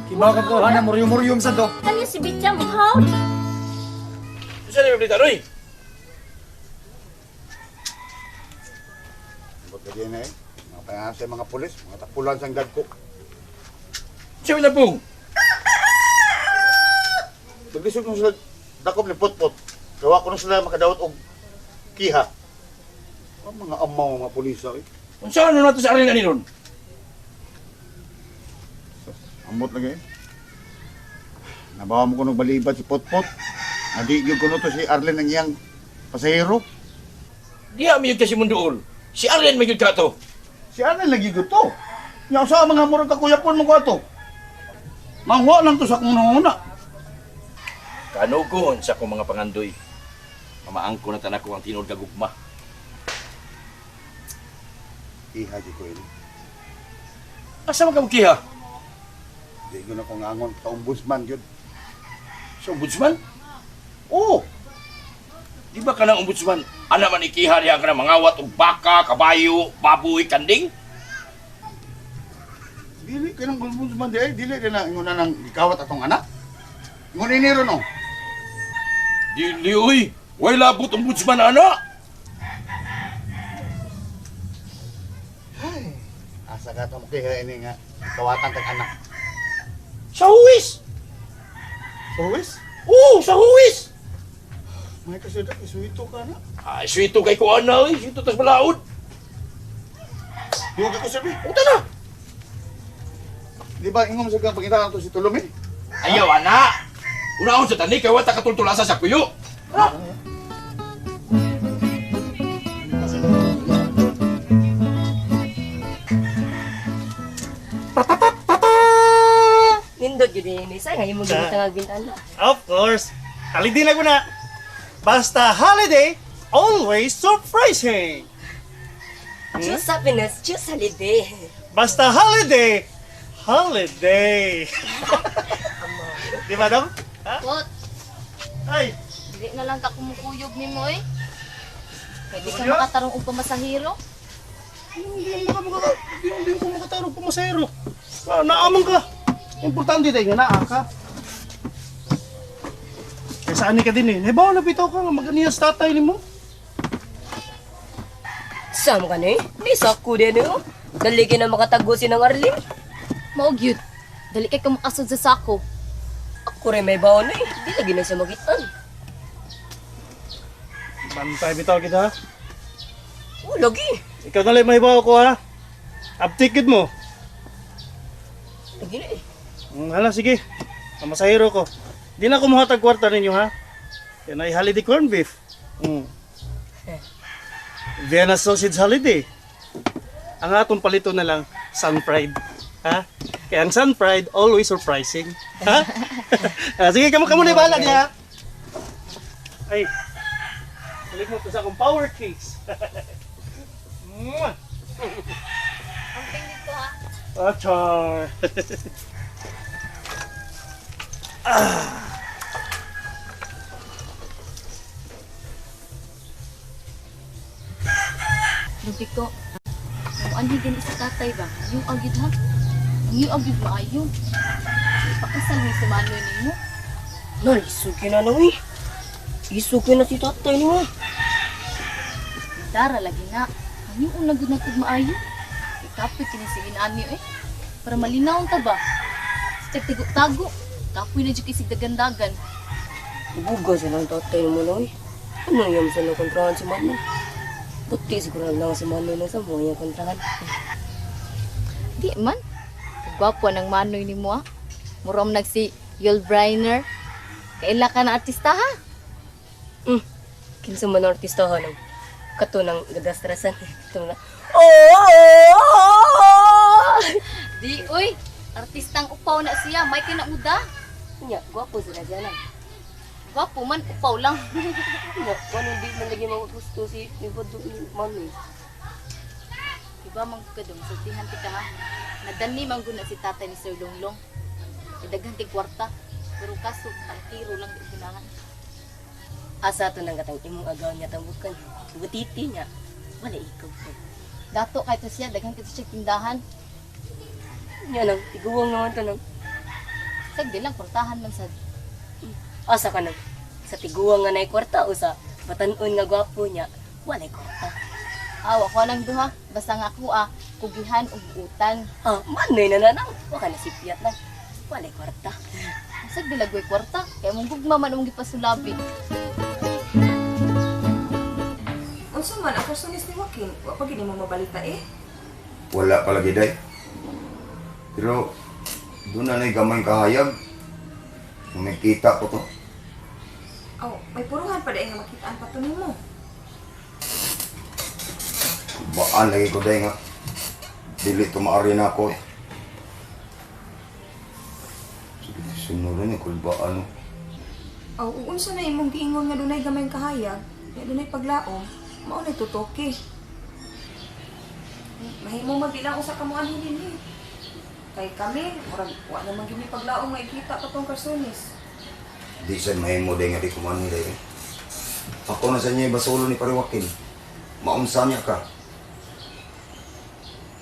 Kibaw ka ko hana muryum-muryum sa to. Kanya si Bitya mo hawd. Saan yung balita, Roy? Baga din eh. Mga pangalan sa mga pulis, mga tapulan sang dagko. Siya may labong. Paglisod mo sila dakop ni Potpot. Gawa ko na sila makadawat og kiha. Ang mga amaw mga pulis eh. Kung saan na nato sa arena ni ron? Amot lagi eh. Nabawa mo ko nung balibad si Potpot. Nadi gyud ko to si Arlen ang iyang pasahero. Diya may kasi munduol. Si Arlen may ka to. Si Arlen lagi gyud to. Nya sa mga murag kakuyapon mo ko ato. Mangwa lang to sa akong nanguna. Kanugon sa akong mga pangandoy. Mamaangko na tanak ko ang tinuod kagugma. Iha di ko ini. Asa man ka mo kiha? Di gyud ako ngangon sa ombudsman gyud. Sa ombudsman? Oo. Di ba ka ng ombudsman? Ana man ikiha diha ka ng mangawat og baka, kabayo, baboy, kanding? Dili kay nang ombudsman di ay dili kay na ingon na nang gikawat atong anak. Ingon ini ron oh. Dili uy. Way labot ombudsman ana. Ay, asa ka to makiha ini nga kawatan kag anak. Sa huwis. Sa huwis? Oo, sa huwis. May kasi da isuito ka na. Ay, swito kay ko ana uy, swito tas balaod. Duga ko sabi. Uta na. Di ba ingom sa kang pangita to si Tulumi? Ayaw ana. Unaon sa tani kay wa ta katultulasa sa kuyo. Nindot yun eh. Sa ngayon mo gawin ang bintana. Of course. Holiday na ko na. Basta holiday, always surprising. Choose happiness, choose holiday. Basta holiday, holiday. Di ba, Dong? Ha? Pot, Ay, dili na lang ka kumukuyog nimo eh. Pwede ka Ano? makatarong og pamasahero. Hindi ko makatarong pumasero. Ah, naamang ka. Importante tayo nga naa ka. Kaya saan ka din eh. Nabaw na bitaw ka nga maganiya sa tatay nimo. Sama ka ni? Di sa ako din eh. Dali kay na makatago si nang Arlene. Mao gyud. Dali kay ka makasud sa sako. Ako rin may baon eh. Di lagi na siya makitaan. Bantay bitaw kita ha. Oh, lagi. Ikaw na lang mahibaw ko ha. Upticked mo. Lagi na eh. Hala, sige. Pamasahero ko. Di na kumuha tag kwarta ninyo ha. Yan ay holiday corn beef. Vienna sausage holiday. Ang atong palito na lang, Sun Pride. Ha? Kaya ang Sun Pride, always surprising. Ha? Ah, sige, kamo kamo na bahala niya. Ay, balik mo to sa akong power case. Mwah! Amping dito ha. Ah, char. Lupi ko. Ang anhi gani sa tatay ba? Yung agid ha? Ang yung agid maayo. Ipakasal ni si Manoy nimo. Nay, isuki na nang eh. Isuki na si tatay nimo. Dara lagi na. Ang yung una gud na maayo. Ikapoy kini si inani eh. Para malinaw ta ba? Sa tago-tago. Kapoy na jud kay dagan-dagan. Buga sa lang tatay nimo na eh. Ano yung sa nang kontrahan si Manoy? Buti siguro lang si Manoy na sa mga yung kontrahan. Di man. Gwapo ng Manoy nimo ah. Murom nag si Yul Brynner. Kaila ka na artista ha? Kinsa man ang artista ha nang kato nang gadastrasan. Ito na. Oh! Di oy, artistang upaw na siya, may kinamuda. Nya, gwapo sila siya lang. Gwapo man, upaw lang. Nya, kung di man lagi mga gusto si ni Bado ni Manoy. Diba man ka dong, sultihan ti ka ha. Nadani man gud na si tatay ni Sir Longlong. Daghan ti kwarta, pero kaso tangkiro lang di ginangan. Asa to nang katang imong agaw niya tambukan. Butiti niya. Wala ikaw ko. Dato kay to siya, daghan kito siya tindahan. Nya nang tiguwang naman to nang. Sagdi lang kwartahan man sad. Asa ka nang sa tiguwang nga nay kwarta o sa batan-on nga gwapo niya. Wala kwarta. Aw, ako lang duha, basta nga ako ah, kugihan og utang. Ah, manoy na na nang. Wa ka na sipyat lang. Wala kwarta. Sagdi lagway kwarta, kay mong gugma man imong gipasulabi. Unsa man ang karsunis ni Joaquin, wa pa gid nimo mabalita eh. Wala palagi day. Pero doon na na'y gamay kahayag. Kung nakita ko to. Aw, may puruhan pa dai nga makitaan pa to nimo. Baan lagi ko day nga. Dili to maari na ako eh. Sige, sunod ni kulbaan no. Aw, ug unsa na imong giingon nga dunay gamay kahayag, ya dunay paglaom, mao nay tutoke. Mahimo magilang usa ka mo anhi dinhi. Kay kami, murag wa naman gyud mi paglaom nga ikita pa tong karsunis. Di sa mahimo day nga di ko man day. Ako na sa niya basulo ni Pariwakin. Maunsa niya ka.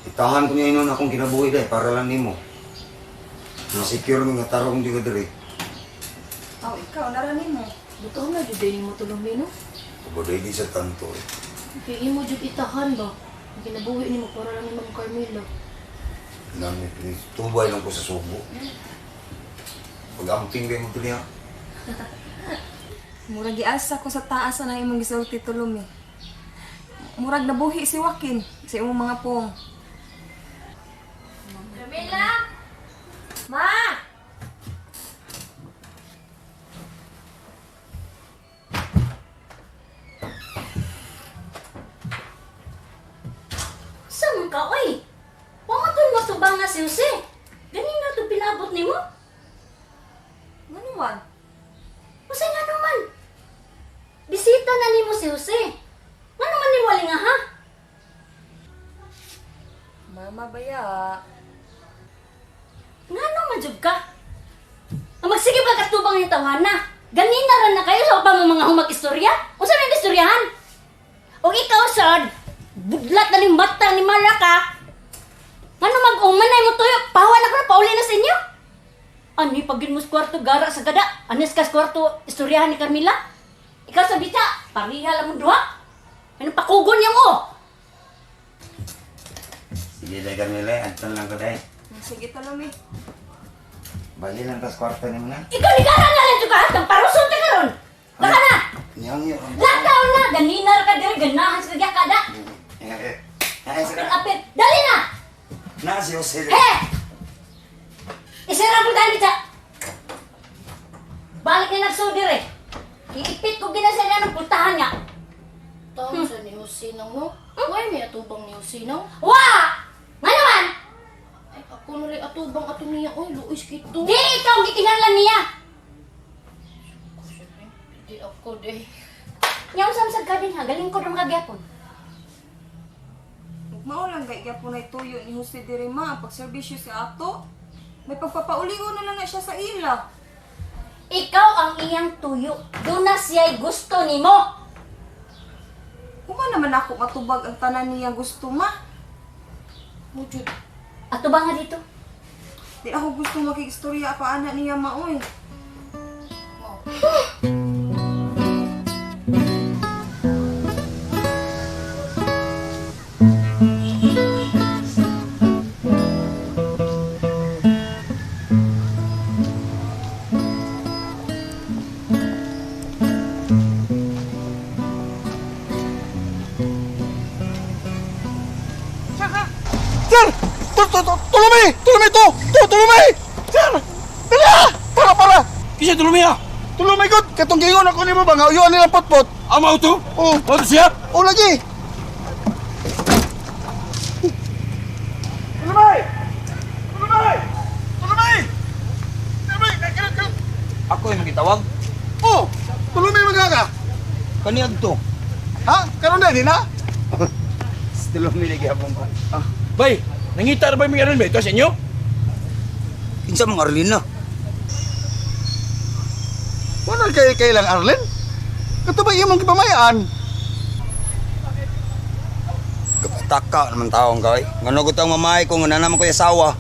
Itahan ko niya inon akong kinabuhi day para lang nimo. Na-secure mi nga tarong di ko diri. Aw, ikaw nara nimo. Buto na jud day nimo tulong no. Kabaday di sa tanto eh. Kay imo jud itahan ba? Ang kinabuhi nimo para lang ni Ma'am Carmela. Nami, please. Tubay lang ko sa subo. Pag-amping kayo mo ito niya. Murag giasa ko sa taas na imong gisulti tulom eh. Murag nabuhi si Joaquin sa imong mga pong. Carmela! Ma! Saan ka, oy? Wa man to'y matubang na si Jose. Ganin na ito pinabot nimo. Ngano man? Usa nga naman. Bisita na nimo si Jose. Ngano man nimo nga ha? Mama baya. Ngano man jud ka? Ang magsige ba katubang ni tawana? Ganina ra na kayo sa pa mo mga humag istorya? Unsa nang istoryahan? Og ikaw sad, budlat na ning mata ni Malaka. Ngano mag-uman na mo tuyo? Pawa na ko na pauli na sa inyo. Ani pag mo sa kwarto gara sa gada, anis ka sa kwarto istoryahan ni Carmela? Ikaw sa bita, pariha lang mo duha. Ano pakugon niyang o? Sige Sige day Carmela, anton lang ko day. Sige Tolome. Bali lang tas kwarto nimo na. Ikaw ni karan na lang ka, kang paruson ta karon. Laka na. Niyang Lakaw na, ganina ra ka diri ganahan sa kagya kada. Apil, dali na. Na si Jose. He! Isira mo dali ta. Balik na nagsudir eh. Iipit ko gina sa ng pultahan nga. Tawag sa ni Jose nang no? Why may atubang ni Jose nang? Wa! Nga naman! Ay, ako nalay atubang ato niya. Oy, luis kito. Di ikaw ang gikinahanglan niya. Di ako, di. Nya usam sa gadin ha, galing ko ng kagyapon. Mao lang gay gyapon ay tuyo ni Jose diri ma ang pagserbisyo sa ato. May pagpapaulion na lang na siya sa ila. Ikaw ang iyang tuyo. Doon na siya'y gusto nimo. Kuma naman ako matubag ang tanan niya gusto ma. Mujud. Ato ba nga dito? Di ako gusto makiistorya pa ana niya maoy. Sir! Tulumi! Tulumi to! Tulumi! Sir! Dali ah! Para, para! Kisa tulumi ah! Tulumi god! Katong gingon ako nimo ba nga uyuan nilang potpot? Amo to? Oo. Mao to siya? Oo lagi! Tulumi! Tulumi! Tulumi! Tulumi! Kalot, kalot! Ako yung gitawag. Oh! Tulumi magaga! Kaniag to. Ha? Karon na din ha? Tulumi lagi hapon ko. Ah, bay, nangita ra ba mi aron ba ito sa inyo? Kinsa mga Arlene na? Wala kay kailang Arlen? Kato ba imong gipamayaan? Kapataka naman taong kay. Ngano gud ang mamay ko ngano naman ko asawa.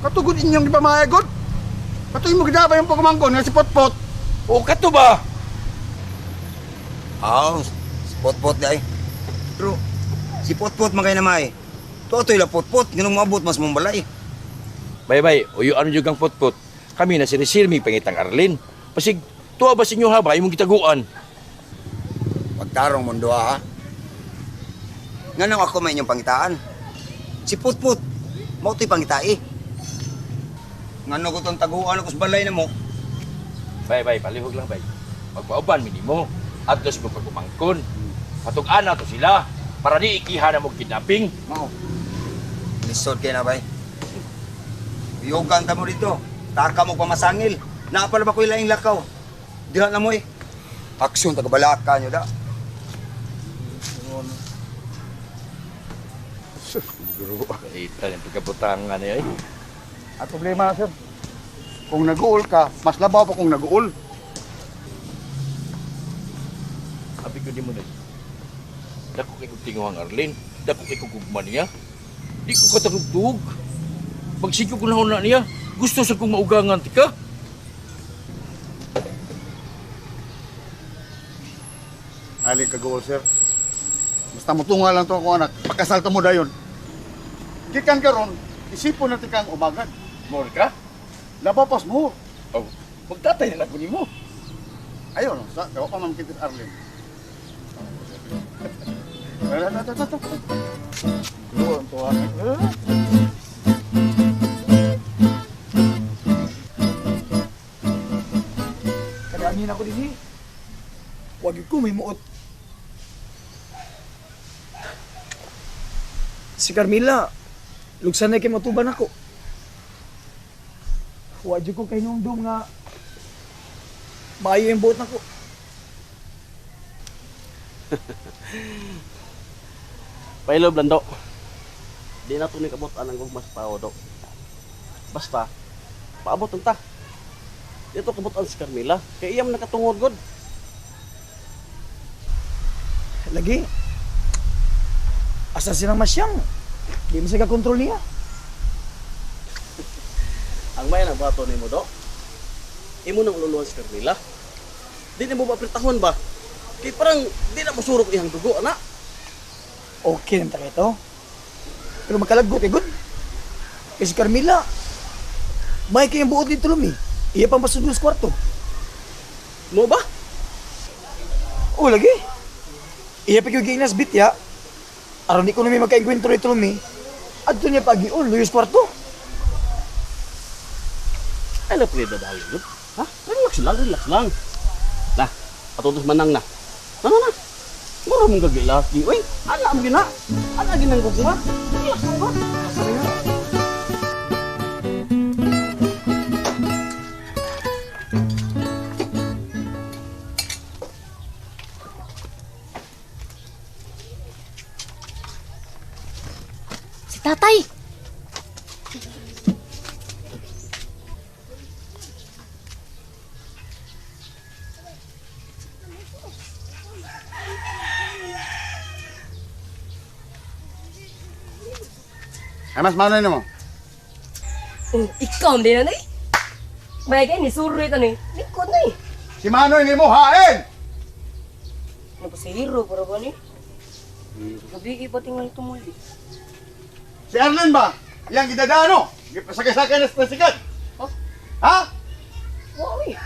Katugod inyong gipamaya god. Kato imong gidabay ang pagumangkon nga si Potpot. O kato ba? Aw, si Potpot day. Pero si Potpot man kay namay. Tuotoy la Potpot nganong moabot mas mong balay. Bay bay, uyo ano jud kang Potpot. Kami na sinisirmi pangitang Arlene. Pasig tuwa ba sa inyo ha ba imong gitaguan? Pagtarong mundo ha. Nganong ako may inyong pangitaan? Si Potpot, mao to'y pangitai. Ngano ko tong taguan ako sa balay na mo? Bay bay, palihog lang bay. Magpauban mi nimo. Adto sa pagumangkon. Patug-ana to sila para di ikiha na mo kidnapping. Mao. Lisod kay na bay. Yogan ta mo dito. Taka mo pamasangil. Naa pa na ba ko'y laing lakaw? Diha na mo eh. Aksyon tagabalaka nyo da. Ita yung pagkabutangan niya eh. Ang problema sir, kung nag-uul ka, mas labaw pa kung nag-uul. Abi ko di mo na. Dako kay kong tinguhang Arlene. Dako kay kong gugma niya. Di ko katagugtug. Pagsigyo ko na na niya, gusto sa kong maugangan tika. Ali kag-uul sir. Basta mutunga lang to ako anak, pagkasal ta mo dayon. Gikan karon, isipon na tikang umagan. More ka? Labaw pas mo. Oh, magtatay na lang ko nimo. Ayon, sa dawa pa man kita Arlene. Tara, tara, tara, tara. Tuwa, tuwa. Kadangin ako din eh. Wag ko may muot. Si Carmela, lugsan na kay matuban ako. Wa jud ko kay nungdong nga maayo yung buot nako. Pailob lang, do. Di na to ni kabot ang gugma sa tao, do. Basta, paabot ang ta. Dito kabutan si Carmela. Kay iyam nakatungod, god. Lagi. Asa silang masyang. Di mo siya kontrol niya. Ang may nang bato nimo, do. Imo nang luluhan si Carmela. Di nimo ba apretahon ba? Kay parang di na mosurok iyang dugo, ana. Okay naman tayo ito. Pero magkalaggo kay good. Kay si Carmela, may kayong buot dito lumi. Iya pang pasudlo sa kwarto. Mo ba? Oo, lagi. Iya pa kayo giinas bitya. Aron di ko numi magkaengkwentro dito lumi. Adto niya pagion, luyos kwarto. Ay, la pwede dahil yun. Ha? Relax lang, relax lang. Na, atutos manang na. Na, na, na. Mura mong gagilaki. Uy, ala ang gina. Ala ginang gugma. Relax lang ba? Si tatay! Ay, mas manoy nimo. Oh, ikaw din na eh. Bay kay ni suroy ta ni. Likod na eh. Si Manoy nimo hain. Ano pa sa hero para ba ni? Gabi iba tingal tumuli. Si Arlen ba? Yang gidadano. Gipasakay-sakay na sa sikat. Huh? Ha? Wow eh.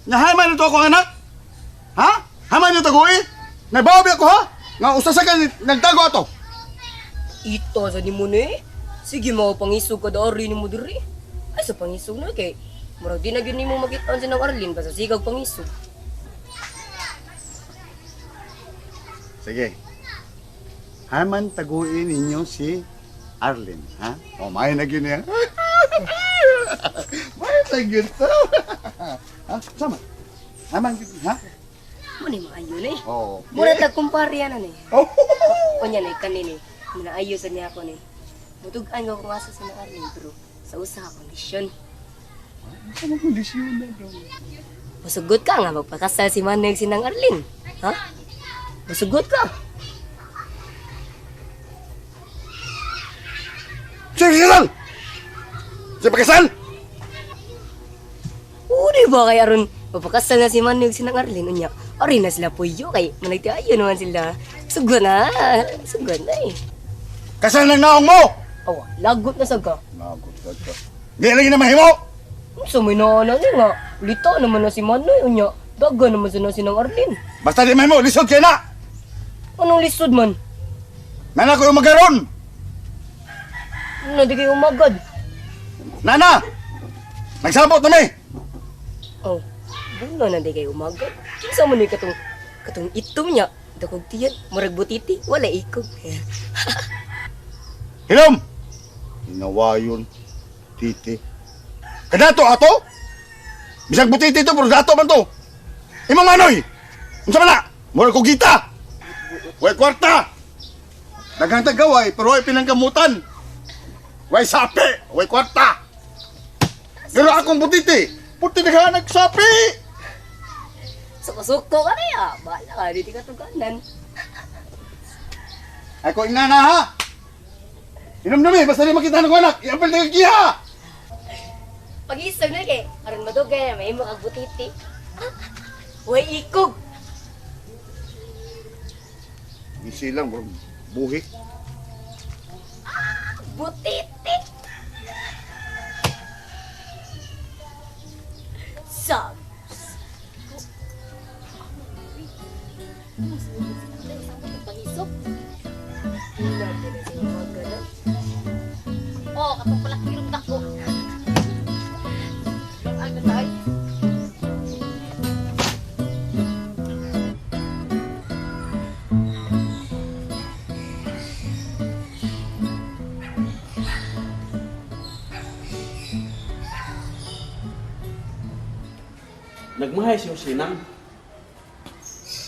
Nahaman nito ako anak? Ha? Haman nito ko eh? Nagbawi ako ha? Nga usa sa kan nagtago ato. Ito sa ni mo ni. Sige mga pangisog ka daari ni mo diri. Ay sa pangisog na kay. Murag di na gyud nimo makit-an sa nang Arlene basta sigag pangisog. Sige. Haman taguin ninyo si Arlen, ha? O, may na gyud niya. May na gyud to. Ha? Sama. Haman gyud, ha? Mo ni maayo ni. Oh. Mura tag kumpare yan ni. Oh. Unya ni kanini. Manaayo sa niya ako ni. Mutug-an ko kung asa sa nang Arlene pero sa usa ka kondisyon. Ano kondisyon na daw? Musugot ka nga magpakasal si Maneg sinang Arlene. Ha? Musugot ka. Sige, kasal! Sige, pakasal! Oo, di ba kay aron mapakasal na si Maneg sinang Arlene unya. Ari na sila puyo kay managtiayo naman sila. Sugot na. Sugot na eh. Kasal ng naong mo! Awa, lagot na sad ka. Lagot ka ka. Di lagi na mahimo! Unsa may naana ni nga. Lita naman na si Manoy unya. Daga naman sa na sinang Arlene. Basta di mahimo, lisod kay na! Anong lisod man? Nana ko yung magaron! Ano di kayo umagad? Nana! Nagsabot na mi! Oh, bulo na di kayo umagad. Kinsa man ni katong katong itom niya. Dakog tiyan, murag butiti, wala ikog. Hilom! Hinawayon, titi. Kadato ato? Bisag butiti to, pero dato man to. Imong manoy! Unsa man na? Mura ko gita! Way kwarta! Daghang tagaway, pero way pinanggamutan. Way sapi, way kwarta. Pero akong butiti, puti naghanag sapi! Suko-suko ka na ya. Bahala ka, di ka tuganan. Ako inana ha! Inom nami, basta di makita ng anak, iapil na kiya! Pag-isog na kay, aron madugay na may kag butiti. Way ikog. Gisilang, buhi. Butiti. Sab. Pangisog. Wala din na siya umagad. Oo, katong palakirong dako. Ang tayo. Nagmahay si Jose nang.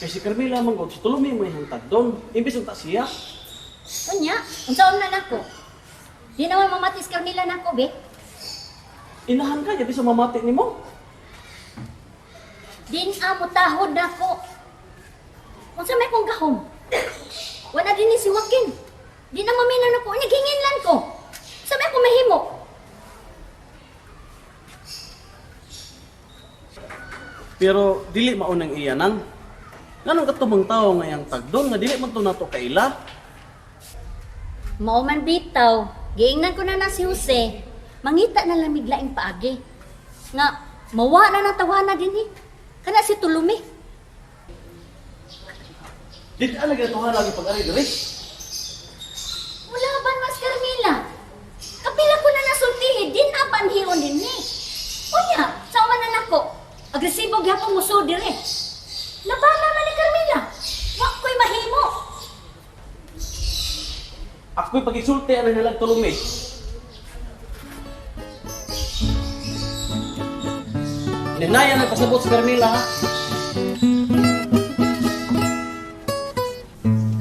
Kay si Carmela manggod, sa tulumi may hantag doon. Imbis unta siya. Unya, unsaon na nako? Di naman mamatis Carmela nako, be. Inahan ka, yabi sa mamati nimo. Din amo tahod nako. Unsa may kong gahom? Wala din ni si Joaquin. Di na maminaw nako, unya gihinginlan ko. Unsa may akong mahimo? Pero dili maunang iya nang. Nganong katumang tao nga iyang tagdon nga dili man to nato kaila? Mao man bitaw, giingnan ko na na si Jose. Mangita na lamig laing paagi. Nga, mawa na ng tawana din eh. Kana si Tulumi. Dili lagi na lagi pag-ari diri. Wala ba mas Carmela? Kapila ko na nasultihi, di na banhion din ni. Unya, sa man na nako. Agresibo gyapon mo dire. Labana man ni Carmela. Wa ko'y mahimo. Ako'y pag-insulte ang nilang tulumi. Ninaya na pasabot si Carmela ha.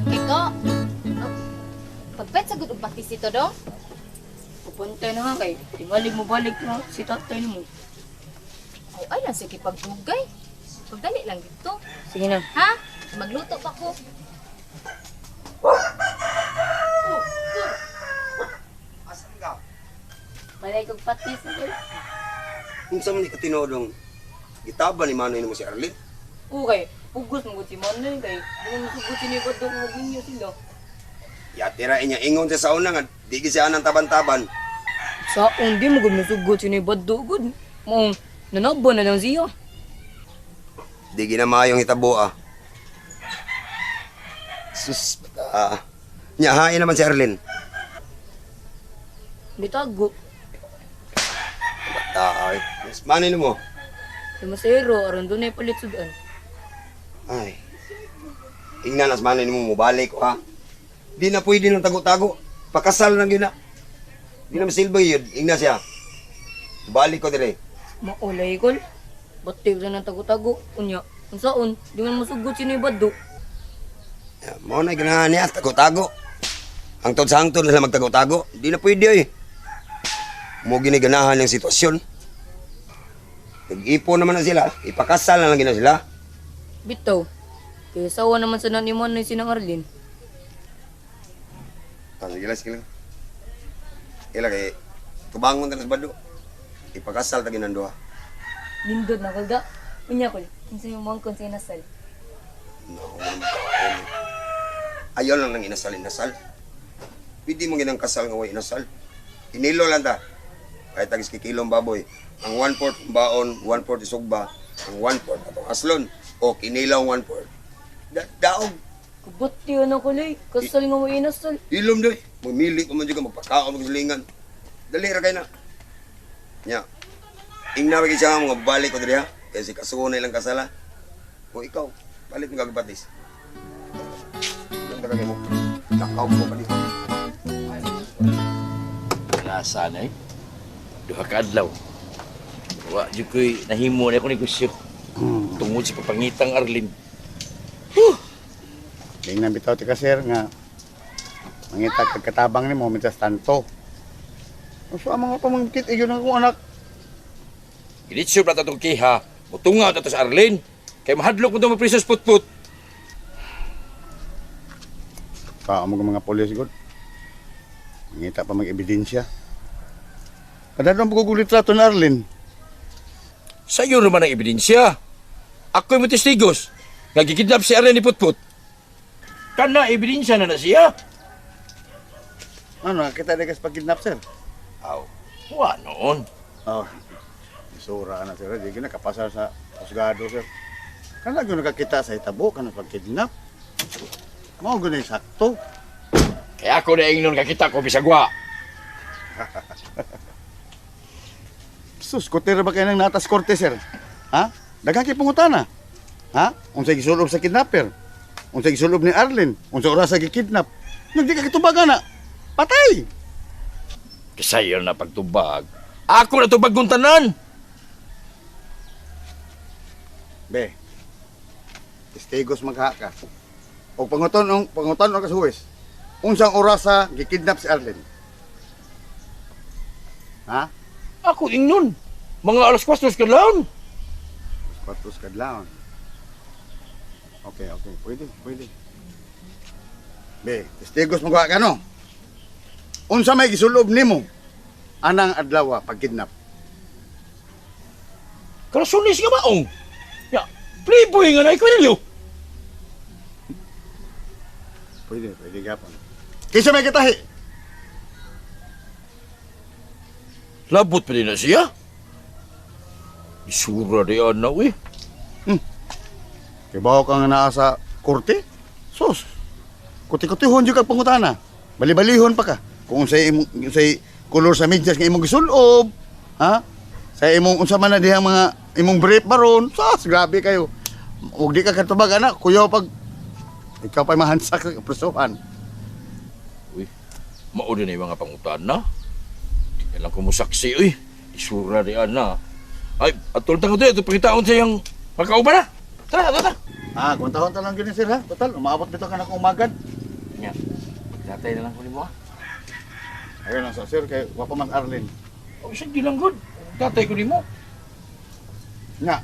Kiko, oh, pagpet sa gud og patis ito dong. Pupunta na nga kay tingali mo balik na si tatay mo. Oh, ay lang sige pagdugay. Pagdali lang dito. Sige na. Ha? Magluto pa ko. Asan ka? Balay kog patis. Unsa man ni katinodong gitaba ni Manoy nimo si Arlene? Okay, pugos mo gud si Manoy kay di mo masugot si Nikod dong magminyo sila. Yatira inya ingon siya sa una nga di gid siya anang taban-taban. Saon di mo gud masugot si Nikod gud. Mo nanabo na lang siya. Di ginamayong hitabo ah. Sus, ah. Nya hain naman si Arlene. Nitago. Bata ay. Mas Manoy nimo. Lumasero aron dunay palit sudan. Ay. Ingnan as Manoy nimo mobalik ko ha. Di na pwede ng tago-tago. Pakasal na gyud na. Di na masilba yun. Ingna siya. Balik ko dire. Maulay kol. Ba't sa nang tago-tago? Unya, unsaon, di man masugot si Nikod. Mao na ganahan niya, tago-tago. Hangtod sa hangtod na sila magtago-tago. Di na pwede ay. Mo giniganahan ng sitwasyon. Nag-ipon naman na sila. Ipakasal na lang gina sila. Bitaw. Kaya sawa naman sa nani Manoy sinang Arlene. Ah, sige lang, sige lang. Ila kay tubangon ta na sa bado. Ipakasal ta ginang duha. Nindot na kulda. Unya kol, kinsa yung mangkon sa inasal. No, kaon. Ayaw lang nang inasal-inasal. Pwede mo ginang kasal nga way inasal. Inilo lang ta. Kahit tagis kikilong baboy. Ang 1/4 baon, 1/4 isugba, ang 1/4 atong aslon. O kinilaw 1/4. Daog. Kubot yun ako lay. Kasal nga mo inasal. Ilom doy. Mamili ka man dyan ka, magpakaon magsilingan. Dali ra kay na. Nya. Ingna ba siya nga mga balik ko diri ha. Kaya si kasuo na ilang kasala. O ikaw, balik mo gagabatis. Ang tagay mo. Lakaw mo pa dito. Nasa na eh. Duha ka adlaw. Wa jud ko'y nahimo na ako negosyo. Tungod sa papangitang Arlene. Tingnan bitaw ti ka sir nga mangita kag katabang nimo mientras tanto. So ang mga pamangkit iyon ang akong anak. Gilitsyo pa tatong kiha. Mutungaw ta to sa Arlene. Kay mahadlok mo to maprisos putput. Tao mo mga pulis gud. Mangita pa mag-ebidensya. Kadadong pagkukulit litrato ni Arlene. Sa iyo naman ang ebidensya. Ako'y mo testigos. Nga gikidnap si Arlene ni Putput. Kana ebidensya na na siya. Ano, nakita na kas pag-kidnap, sir? Aw, wa noon. Oh, isura na sir. Di na kapasar sa husgado, sir. Kana gyud nakakita sa hitabo kana pag-kidnap. Mao gyud sakto. Kaya ako na ingnon kakita ko bisagwa. Sus, kutira ba kayo ng natas korte, sir? Ha? Daghang kay pangutana. Ha? Unsay gisulob sa kidnapper? Unsay gisulob ni Arlene? Unsay oras sa gikidnap? Nagdi ka kitubagan na. Patay! Kasayo na pagtubag. Ako na tubag kong tanan. Be, testigos magha ka. O pangutan pangutan ka sa huwes. Unsang oras sa gikidnap si Arlene? Ha? Ako ingnon. Mga alas 4 kadlawon. Alas 4 kadlawon. Okay, okay. Pwede, pwede. Be, testigos magha ka no? Unsa may gisulob nimo anang adlaw pagkidnap? Karasunis nga maong. Playboy nga na ikwanilyo. Pwede, pwede gapon. Kinsa may kitahi? Labot pa din na siya. Isura di ana uy. Kibaw ka nga naa sa korte? Sus. Kuti-kutihon jud kag pangutana. Bali-balihon pa ka. Kung unsay imong unsay kolor sa medyas nga imong gisulob, ha? Sa imong unsa man na dihang mga imong brief baron. Sus, grabe kayo. Ug di ka katubag ana, kuyaw pag ikaw pa'y mahansak sa presohan. Uy, mao din na yung mga pangutana. Di na lang ko musaksi uy. Isura di ana. Ay, atol ta ko di, ito pakitaon sa iyang magkauban na. Tara, tara, tara. Ah, kung tahon ta lang gyud ni sir ha. Total, umaabot bitaw ka na kung umagad. Nya, magtatay na lang ko nimo ha. Ayun lang sa sir kay wa pa mas Arlene. Oh, sige lang gud. Tatay ko nimo. Nga.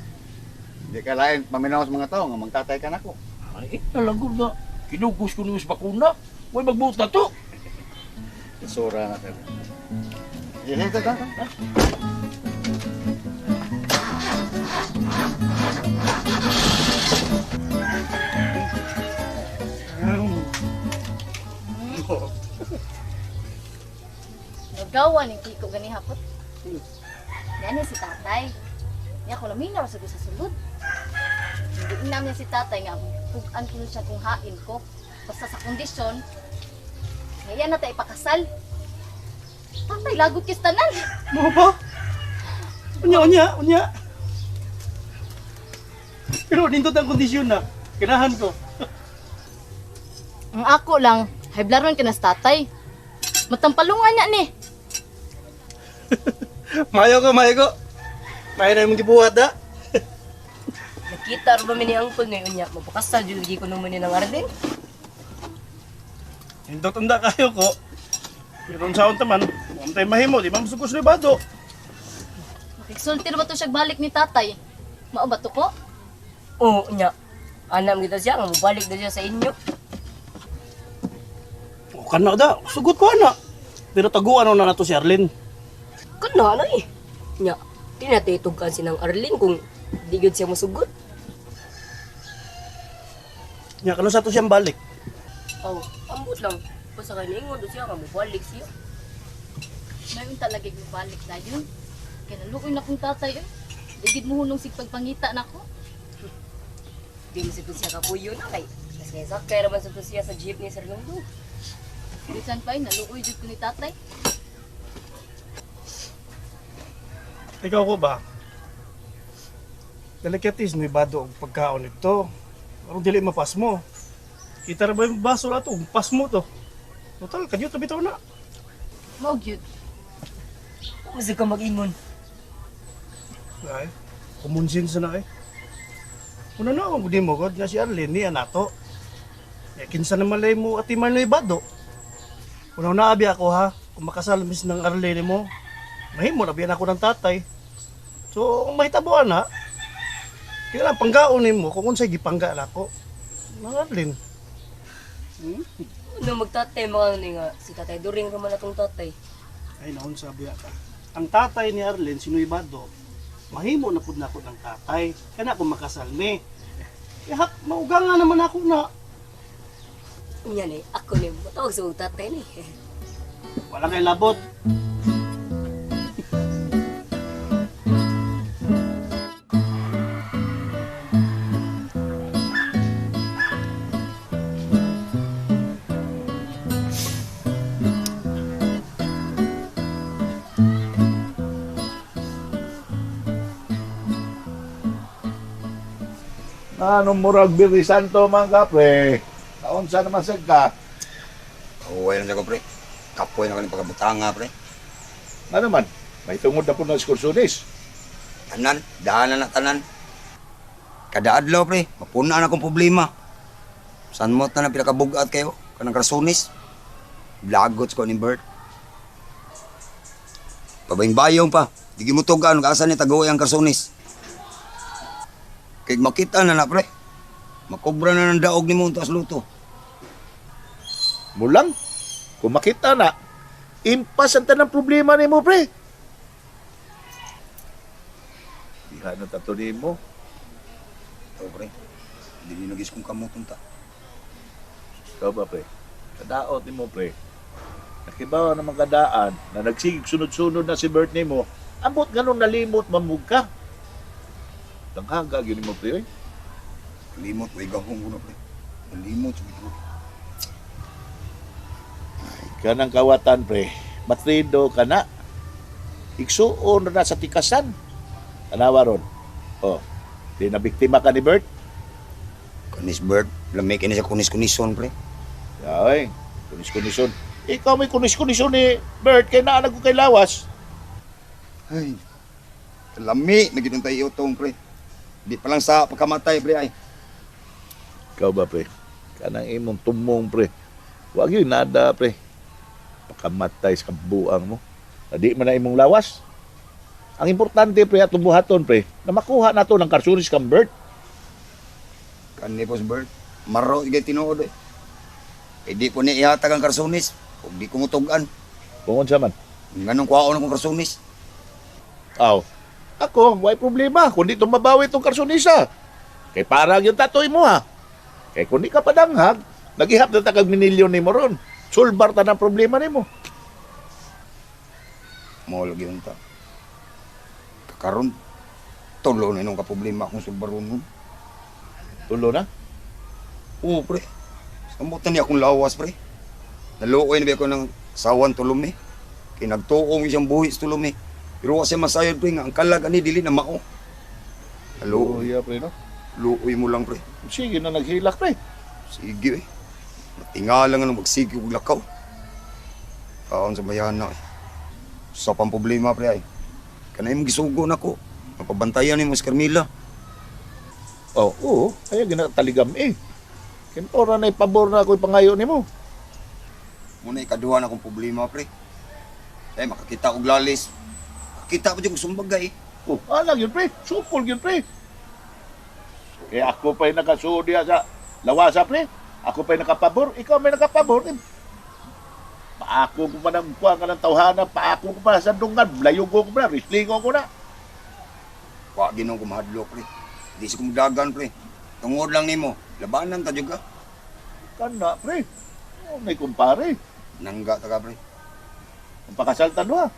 Di ka lain paminaw sa mga tao nga magtatay ka nako. Ay, na lang gud na. Kinugos ko nimo sa bakuna. Way magbuot na to. Isura na sir. Sige, sige, tara. Nagawa ni Kiko gani hapot. Yan si tatay. Niya ko laminaw sa sa sulod. Hindi namin si tatay nga pugan ko siya kung hain ko. Basta sa kondisyon, ngayon na tayo ipakasal. Tatay, lagot kis tanan. Mo ba? Unya, unya, unya. Pero nindot ang kondisyon na. Kinahan ko. Ang ako lang, hayblaron ka na sa tatay. Matampalungan niya ni. Mayo ko, mayo ko. Mayo na yung gibuhat ha. Nakita ro ba mi ni Uncle na unya, mapakasal jud lagi ko naman ni ng Arlene. Nindot unda kayo ko. Pero unsaon ta man, wa man tayo mahimo, di man masugos ni bado. Makigsulti ra ba to siya balik ni tatay? Mao ba to ko? Oo, unya. Anam kita siya nga mobalik na siya sa inyo. O kana da, sugot ko ana. Pero taguan na nato si Arlene. Kana na eh. Nya, di na tayo tugkan si nang Arlene kung di gyud siya mosugot. Nya kano sa to siyang balik? Oh, ambot lang. Basta kay niingon do siya nga mobalik siya. May unta lagi balik dayon. Kay naluoy na kong tatay eh. Digid mo hunong sig pagpangita nako. Di mo sa siya kapuyo na kay. Mas kay sakay ra man sa siya sa jeep ni Sir Lungdo. Bisan pa eh, naluoy jud ko ni tatay. Ikaw ko ba? Delikatis ni bado og pagkaon nito. Aron dili mapas mo. Kita ra ba yung baso na to? Pas mo to. Total, kadyo to bitaw na. Mao gyud. Unsa ka mag-ingon? Ay, kumonsense na eh. Una na ako, di mo god nga si Arlene niya nato. Ya, kinsa na malay mo at iman na bado. Una na abi ako ha, kung makasal mis ng Arlene mo, mahimo na biyan ako ng tatay. So, kung mahitabuan na, kailangan panggaon nimo kung unsay gipangga nako. Nang Arlene. Ano magtatay mga ano nga si Tatay During ra man atong tatay. Ay, naon sabi ka. Ang tatay ni Arlene, si Noy Bado, mahimo na pud nako ng tatay. Kana ako makasal ni. Ihak, mauga nga naman ako na. Unya ni ako ni matawag sa ug tatay ni. Wala kay labot. Ano murag Birri Santo man ka pre? Naunsa naman sad ka? Uwi lang ko pre. Kapoy na kaning pagkabutanga pre. Ano man? May tungod na po ng ekskursonis. Tanan, daanan na tanan. Kada adlaw pre, mapuna na akong problema. San mo na pinakabugat kayo? Kanang krasunis. Lagot ko ni Bert. Pabayong-bayong pa. Di mo tugaan kung asa ni taguwi ang krasunis. Kay makita na na pre. Makobra na ng daog ni mo taas luto. Mulang, kung makita na, impas ang tanang problema nimo pre. Diha na tato nimo. to, pre. Dili na gis kong kamot unta. Ikaw ba, pre? Kadaot nimo, pre. Nakibawa naman kadaan na nagsigig sunod-sunod na si Bert nimo. Ambot ganun nalimot mamug ka. Tanghaga gyud nimo, pre, oy. Limot way gahong ko na, pre. Nalimot sa ko. Kanang kawatan, pre. Matrido ka na. Igsuon na sa tikasan. Tanawa ron. Oh, di na biktima ka ni Bert? Kanis Bert, lamig kini sa kunis-kunison, pre. Ay, kunis-kunison. Ikaw may kunis-kunison ni Bert kay naanag ko kay lawas. Ay, lami na gid tayo utong, pre. Di pa lang sa pagkamatay, pre, ay. Ikaw ba, pre? Kanang imong tumong, pre. Wag yun nada, pre. Pakamatay sa kabuang mo. Na di man na imong lawas. Ang importante, pre, atong buhaton, pre, na makuha nato ng karsunis kang Bert. Kani po si Bert, maro igay tinuod eh. Eh di ko ni ihatag ang karsunis, ug di ko mutugan. Kung unsa man? Nganong kuhaon akong karsunis? Aw. Ako, way problema. Kung di mabawi itong karsunisa. Kay parang yung tatoy mo, ha. Kay kung di ka padanghag, naghihap na takag minilyon ni mo ron. Sulbar ta ng problema nimo. Mo lagi unta. Kakaron tulo na nung kaproblema akong sulbaron nun. Tulo na? Oo, pre. Samot na niya akong lawas, pre. Naluoy na ba ako ng sawan tulom eh. Kay nagtuong siyang buhi sa tulom eh. Pero kasi masayod, pre, nga ang kalag ani dili na mao. Naluoy. Yeah, pre, no? Luoy mo lang, pre. Sige na naghilak, pre. Sige, eh. Matingala nga nung magsige og lakaw. Taon sa bayana, eh. Sa pang problema, pre, ay. Kanay mong gisugo na ko. Mapabantayan ni mo si Carmila. Oh, oo. Kaya ginataligam eh. Kintora na ipabor na ako ipangayo nimo. Muna ikaduha na akong problema, pre. Ay, makakita og lalis. Makakita pa dyan kong sumbaga, eh. Oh, alang yun, pre. Supol yun, pre. Kaya ako pa'y nakasuod diya sa lawasa, pre. Ako pa'y nakapabor. Ikaw may nakapabor. Eh. Paako ko pa ng kuha ka ng tawhana. Paako ko pa sa dungan. Layugo ko pa. Rislingo ko na. Wa ginoo ko mahadlok, pre. Di sa kumudagan, pre. Tungod lang nimo. Labanan ta jud ka. Kana, pre. Oh, may kumpare. Nangga ta ka, pre. Ang pakasal ta ha.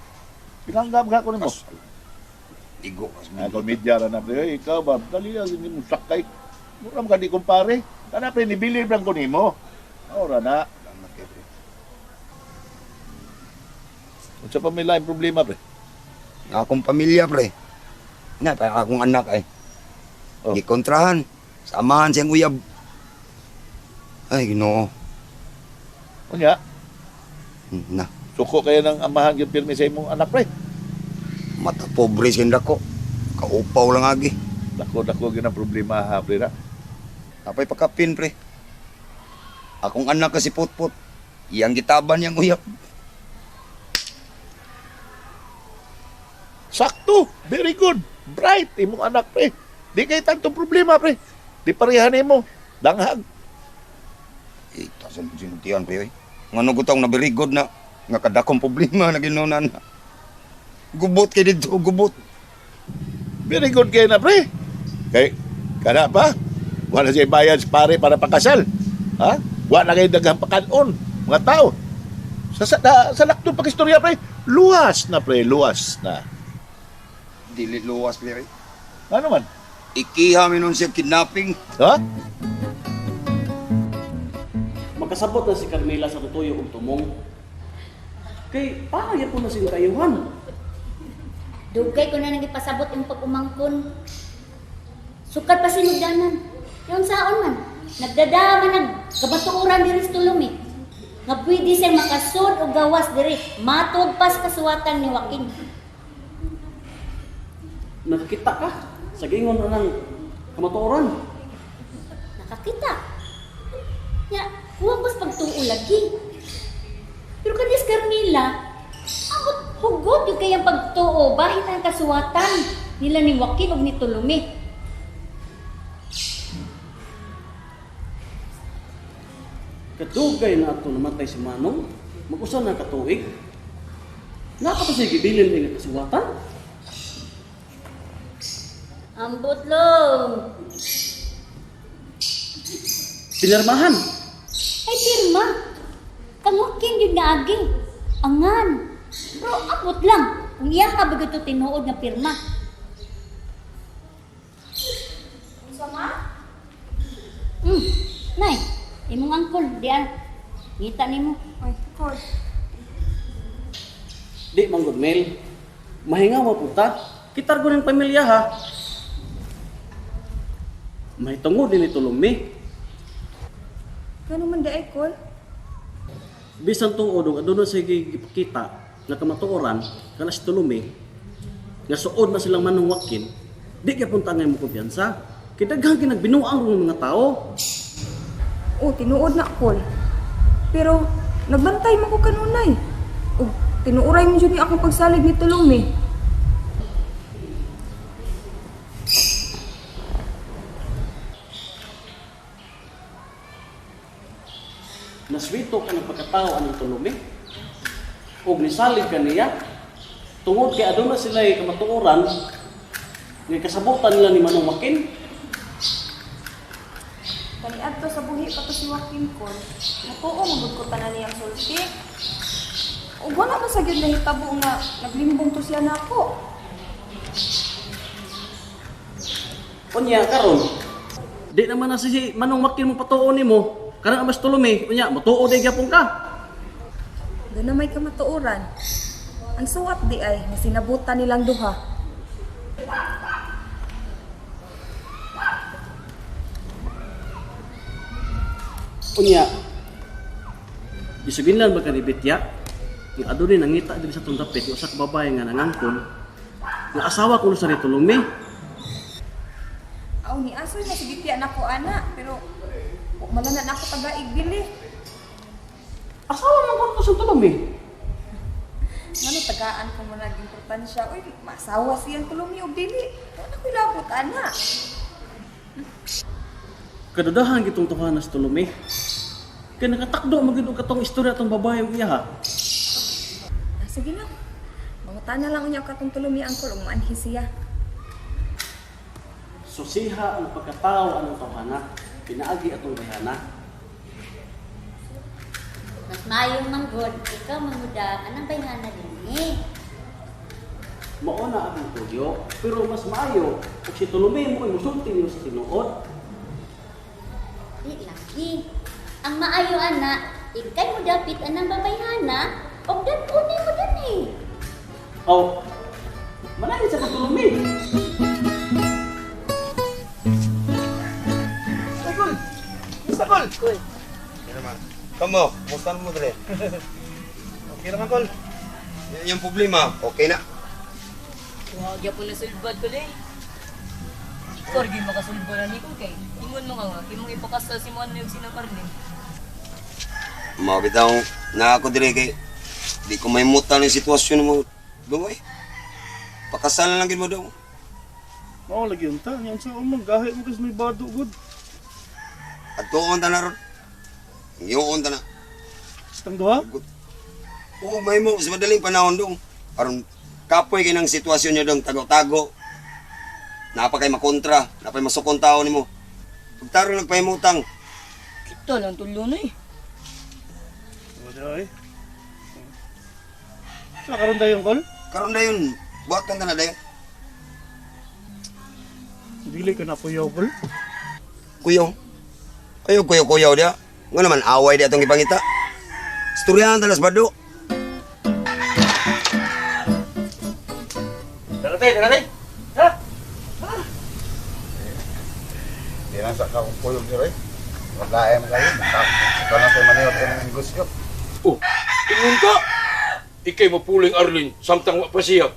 Pinanggap ka ko nimo. Igo ka sa Komedya ra na, pre. Ay, ikaw ba? Dali lang hindi mo sakay. Mura mo ka di kumpare. Kana, pre, nibilib lang ko nimo. Ora na. Salamat kay pre. Unsa pa may laing problema, pre? Akong pamilya, pre. Na, pa akong anak ay. Oh. Gikontrahan. Samahan siyang uyab. Ay, Ginoo. Unya? Na. Suko kayo ng amahan yung pirmi sa imong anak, pre. Mata pobre siyang dako. Kaupaw lang agi. Dako-dako gyud ang problema ha, pre na. Napay pakapin, pre. Akong anak kasi Putput. Iyang gitaban niyang uyab. Sakto! Very good! Bright! Imong anak, pre. Di kay tantong problema, pre. Di parehan nimo. Danghag. Eh, tasan sinuntian, pre. Oy. Ngano gutong na very good na nga kadakong problema na ginunan na. Gubot kay dito, gubot. Very good kay na, pre. Kay, kana pa? Wala siya bayad sa pare para pakasal. Ha? Wala kay daghang pakanon, mga tao. Sa lakton pakistorya, pre. Luwas na, pre. Luwas na. Dili luwas, pre. Ano man? Ikiha mi nun siya kidnapping. Ha? Magkasabot na si Carmela sa tutuyo og tumong. Kay para po na siyang kayuhan. Dugay ko na nang ipasabot yung pag-umangkon. Sukad pa sinugdanan. Yung saon man, nagdadama nag kabatuoran diri sa tulong eh. Nga pwede siya makasud o gawas diri, matog pas kasuwatan ni Joaquin. Nakakita ka sa gingon na ng kamatuoran. Nakakita. Ya, kuwang pas pagtuo lagi. Pero kanis Carmila, abot hugot yung kayang pagtuo, bahin ang kasuwatan nila ni Joaquin ug ni Tulumi. Kadugay na ato namatay si Manong, mag-usa na katuig. Napa to siya gibilin nga kasuwatan? Ambot long. Pinirmahan. Ay pirma. Kangukin yun nga agi. Angan. Bro, abot lang. Kung iya ka ba ito tinuod nga pirma. Unsa ma? Nay, imong angkol, diyan. Ngita nimo. Ay, kol. Di man gud Mel. Mahingaw mo puta. Kitar ko ng pamilya ha. May tungod din ito lumi. Gano man di ay kol? Bisan tuod og aduna sa gipakita nga kamatuoran kana si Tulumi nga suod na silang manungwakin, di kay punta nga mo kumpiyansa. Kay daghan kay nagbinuang ron mga tao. Oh, tinuod na kol. Pero nagbantay man ko kanunay. Ug tinuuray mo jud ni akong pagsalig ni Tulumi. Naswito ka ng pagkatao anang Tulumi. Ug nisalig ka niya tungod kay aduna sila kamatuoran nga kasabutan nila ni Manong Joaquin. Kaniadto sa buhi pa to si Joaquin kol. Natuo man gud ko tanan niyang sulti. Ug wala man sa gyud nahitabo nga naglimbong to siya nako. Unya karon di naman na si Manong Joaquin mo patuo nimo. Karon ang mas Tulumi, unya motuo di gyapon ka. Doon na may kamatuoran. Ang suwat di ay nga sinabutan nilang duha. Unya, gisugin lang ba ka ni Betya? Nga adunay nangita diri sa tong dapit nga usa ka babae nga nangangkon nga asawa kuno sa ni Tulumi. Aw ni asoy na si Betya nako ana, pero wa man na nako tagaig bili. Asawa man kuno sa Tulumi. Ngano tagaan ko mo nag-importansya, uy, maasawa siyang Tulumi og dili. Wa na ko'y labot ana. Kadudahan gitong tuhanan sa Tulumi. Kay nakatakdo man gyud og katong istorya atong babae ug iya ha. Ah, sige lang. Mangutana lang unya katong Tulumi angkol ug maanhi siya. Susiha ang pagkatao anang tawhana, pinaagi atong bayhana. Mas maayo man gud, ikaw manguda anang bayhana dinhi. Mao na akong tuyo, pero mas maayo ug si Tulumi mo ay musulti nimo sa tinuod. Di lagi. Ang maayo ana, ikay mo dapit anang babayhana og dad-unin mo dinhi. Aw, malayo sa Tulumi. Kol! Basta, Kol! Kol. Kamo, kumusta mo dre? Okay naman, Kol. Yan yung problema, okay na. Wa gyapon na sulbad ko eh. Ikaw gyud makasulbad ani ko kay ingon mo nga imong ipakasal si Manuel ug si Arlene. Mao bitaw na ako dire kay di ko mahimutan ang sitwasyon mo. Dungoy. Pakasal na lang gid mo daw. Mao lagi unta, yan sa umang gahi mo kasi may bado gud. Adtuon ta na ron. Ngiyuon ta na. Tang duha? Oo, may mo sa madaling panahon dong. Aron kapoy kay nang sitwasyon niyo dong tago-tago. Napa kay makontra, napay masukon tao nimo. Pagtaro nagpahimutang, Kita lang tulo na eh. Wala eh. Sa karon dayon, Kol? Karon dayon, buhatan ta na dayon. Dili ka na kuyaw, Kol. Kuyaw? Ayaw kuyaw-kuyaw dia. Nga naman away di atong ipangita. Istoryahan ta nas bado. Tara te, tara te. Ha? Di na sa kakong kuyog ni Roy. Maglaem kayo. Ikaw lang tayo maniwat ka ng negosyo. Oh, ingon ka. Ikay mapuling Arlene, samtang wa pa siya.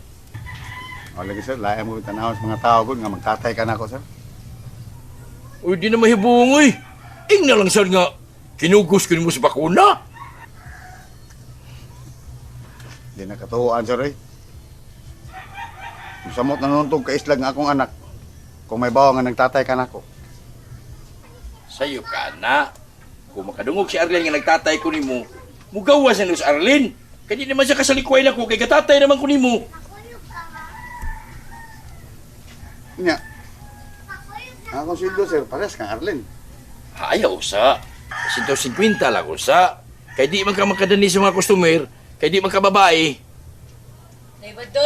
O lagi sir, laem mo tanaw sa mga tao gud nga magtatay ka na ako sir. Uy, di na mahibong uy. Ing na lang sir nga, kinugos ko nimo sa bakuna. Di na katuoan sir eh. Samot na nuntog kaislag nga akong anak. Kung may bawa nga nagtatay ka na ako. Sayo ka na. Kung makadungog si Arlene nga nagtatay ko nimo, mugawa sa si Arlene. Kaya di naman siya kasalikway na ko, kay katatay naman ko nimo. Nya. Ang akong sweldo sir, pares kang Arlene. Ayaw sa. 150 lang usa. Kay di man ka makadani sa mga customer, kay di man ka babae. Nay Bado!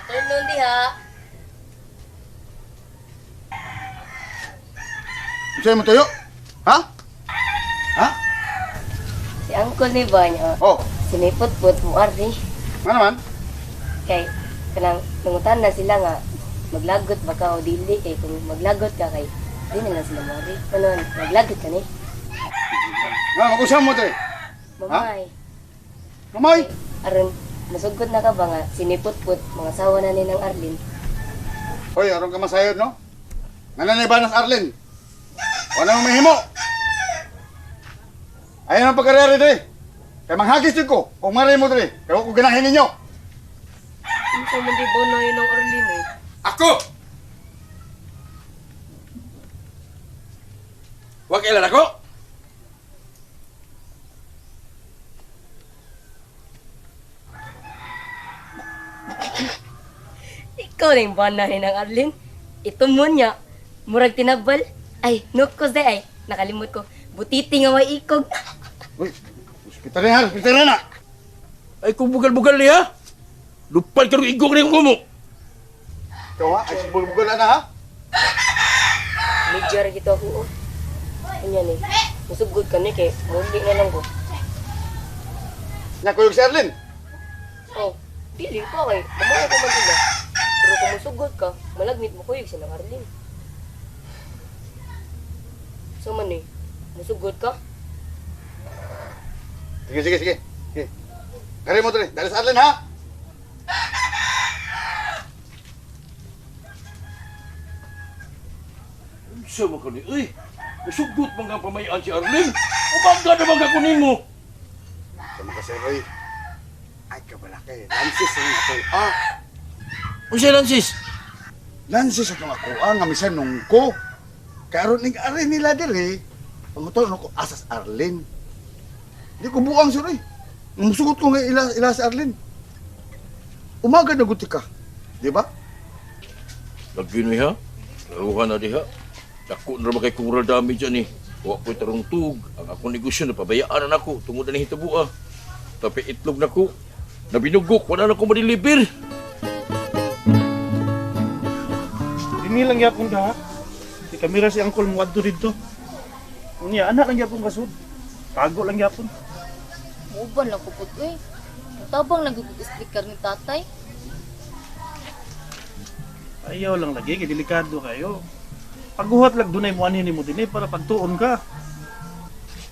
Sa nun diha. Sa'yo mo tuyo? Ha? Ha? Si Uncle ni ba niya? Oh. Sinipot-pot mo ari. Ano naman? Kay kanang nangutan na sila nga maglagot ba ka o dili kay kung maglagot ka kay di na lang sila moari. Ano maglagot ka ni? Nga, mag-usap mo te. Mamay. Mamay? Aron masugot na ka ba nga sinipot-pot mga asawa na ni ng Arlene. Hoy, aron ka masayod, no? Nananay ba nas Arlene? Wala mong mahimo. Ayaw ang pagkarere dre. Kay manghagis din ko kung maray mo dre. Kaya ko ganahin ninyo. Unsa man di ba na yun ang Arlene eh? Ako! Wa kailan ako? Ikaw na yung bana ni ng Arlene. Ito mo niya. Murag tinabal. Ay, nukos day ay. Nakalimot ko. Butiti nga way ikog. Uy, hospital na, hospital na. Ay kung bugal-bugal niya. Lupad ka ng igog na yung kumo. Ikaw ha, ay bugal-bugal na ha. Medyo ra gito ako. Oh. Ganyan eh. Musugod ka ni kay muli na lang ko. Nakuyog si Arlene. Oh, dili pa kay. Umawa ko man sila. Pero kung musugod ka, malagnit mo kuyog sila Arlene. So man eh, musugod ka? Sige, sige, sige. Sige. Kare mo dre, dali sa Arlene ha. Unsa man ka ni? Uy, musugot man kang pamayan si Arlene. Umaga naman ka kunin mo. Sama ka si Roy. Ay, kabalakay. Lansis ang ako. Ah. Unsa lansis? Lansis atong ako. Ah, nga misan nung ko. Karon ning ari nila dire. Panguton ko asas Arlene. Di ko buang si Roy. Musugot ko nga ila si Arlene. Umaga na guti ka. Di ba? Lagi ni ha. Laruhan na diha. Dako na ba kay coral damage ani. Wa ko'y tarong tug. Ang akong negosyo napabayaan na nako tungod na ni hitabo ah. Tapi itlog nako. Nabinugok wala na ko madeliver. Dini lang yapon ka ha. Di kamera si Uncle mo adto didto. Unya anak lang yapon kasud. Tago lang yapon. Muuban lang ko pud oy. Tabang lang gud speaker ni tatay. Ayaw lang lagi kay delikado kayo. Pagbuhat lang dunay mo anhin nimo dinhi para pagtuon ka.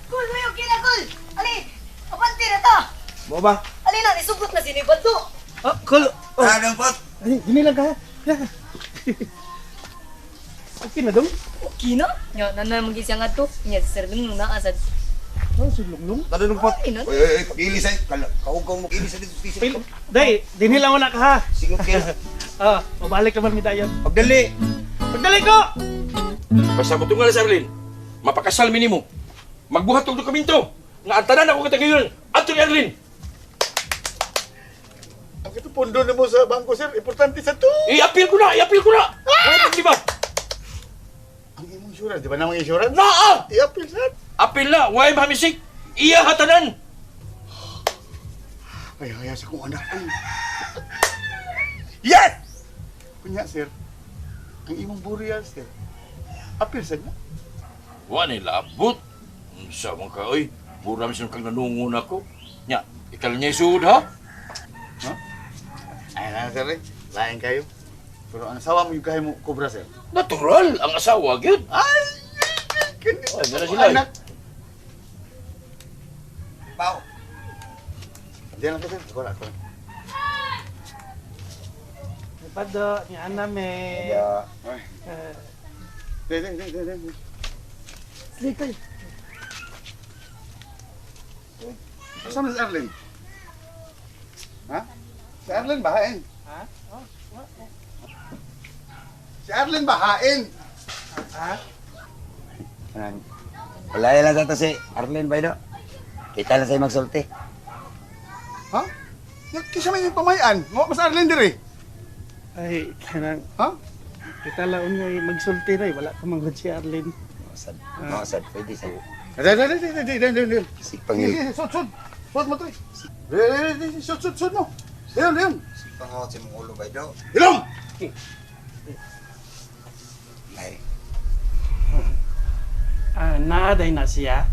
Kul, may okay na, Kul! Ali, abante na ta! Mo ba? Ali na, isugot na si Bado! Ah, Kul! Oh. Ano po? Ay, dini lang ka. Ya. Okay na dong? Okay na? Nya, nanay mo gisang ato. Nya, si Sir Lunglung naa sa... Oh, si Lunglung? Tara nung pot. Ay, nan. Oy, oy, oy, pakilis ay. Kaugaw mo kilis sa dito. Pil Day, dinhi lang wala ka ha. Sige, okay. Ah, mabalik naman mi dayon. Pagdali. Pagdali ko! Basta mo tungal sa Arlene. Mapakasal mi nimo. Magbuhat og dokumento. Nga ang tanan ako katagayon. Adto ni Arlene. Ang ito pondo na mo sa bangko, sir. Importante sa to. I-appeal ko na, i-appeal ko na. Wala problema. Ang imong insurance, di ba namang insurance? Naa! I-appeal, sir. Appeal na, why mamisik? Iya hatanan. Ay, ay, sa kong anak. Ay. Yes! Kunya, sir. Ang imong burial, sir. Appeal sa niya. Wa ni labot. Unsa man ka oy? Mura mi kang nanungon ako. Nya, ikal niya isuod ha? Ha? Ay na, sir. Eh. Lain kayo. Pero ang asawa mo yung kayo mo kobra, sir. Natural, ang asawa gyud. Ay! Ay, meron sila. Anak. Pao. Diyan lang ka, sir. Ako na, ako na. Bado, ni Ana me. Ay. Di, di, di, di, di. Sige. Saan si Arlene? Ha? Si Arlene bahain. Ha? Oh, Si Arlene bahain. Ha? Wala lang sa to si Arlene ba ino? Kita lang sa'yo magsulti. Ha? Kisa may pamayan. Mo mas Arlene dire. Ay, kanang. Ha? Kita lang unya magsulti na wala ka manggod si Arlene. Masad. Masad pwede sa. Dali, dali, dali, dali, dali, dali. Sig pangil. Sige, sud, sud. Sud mo, tre. Dali, dali, dali, sud, sud, sud mo. Leon, Leon. Sig pangawat sa imong ulo bay do. Ilong! Ay, Ah, naaday na siya.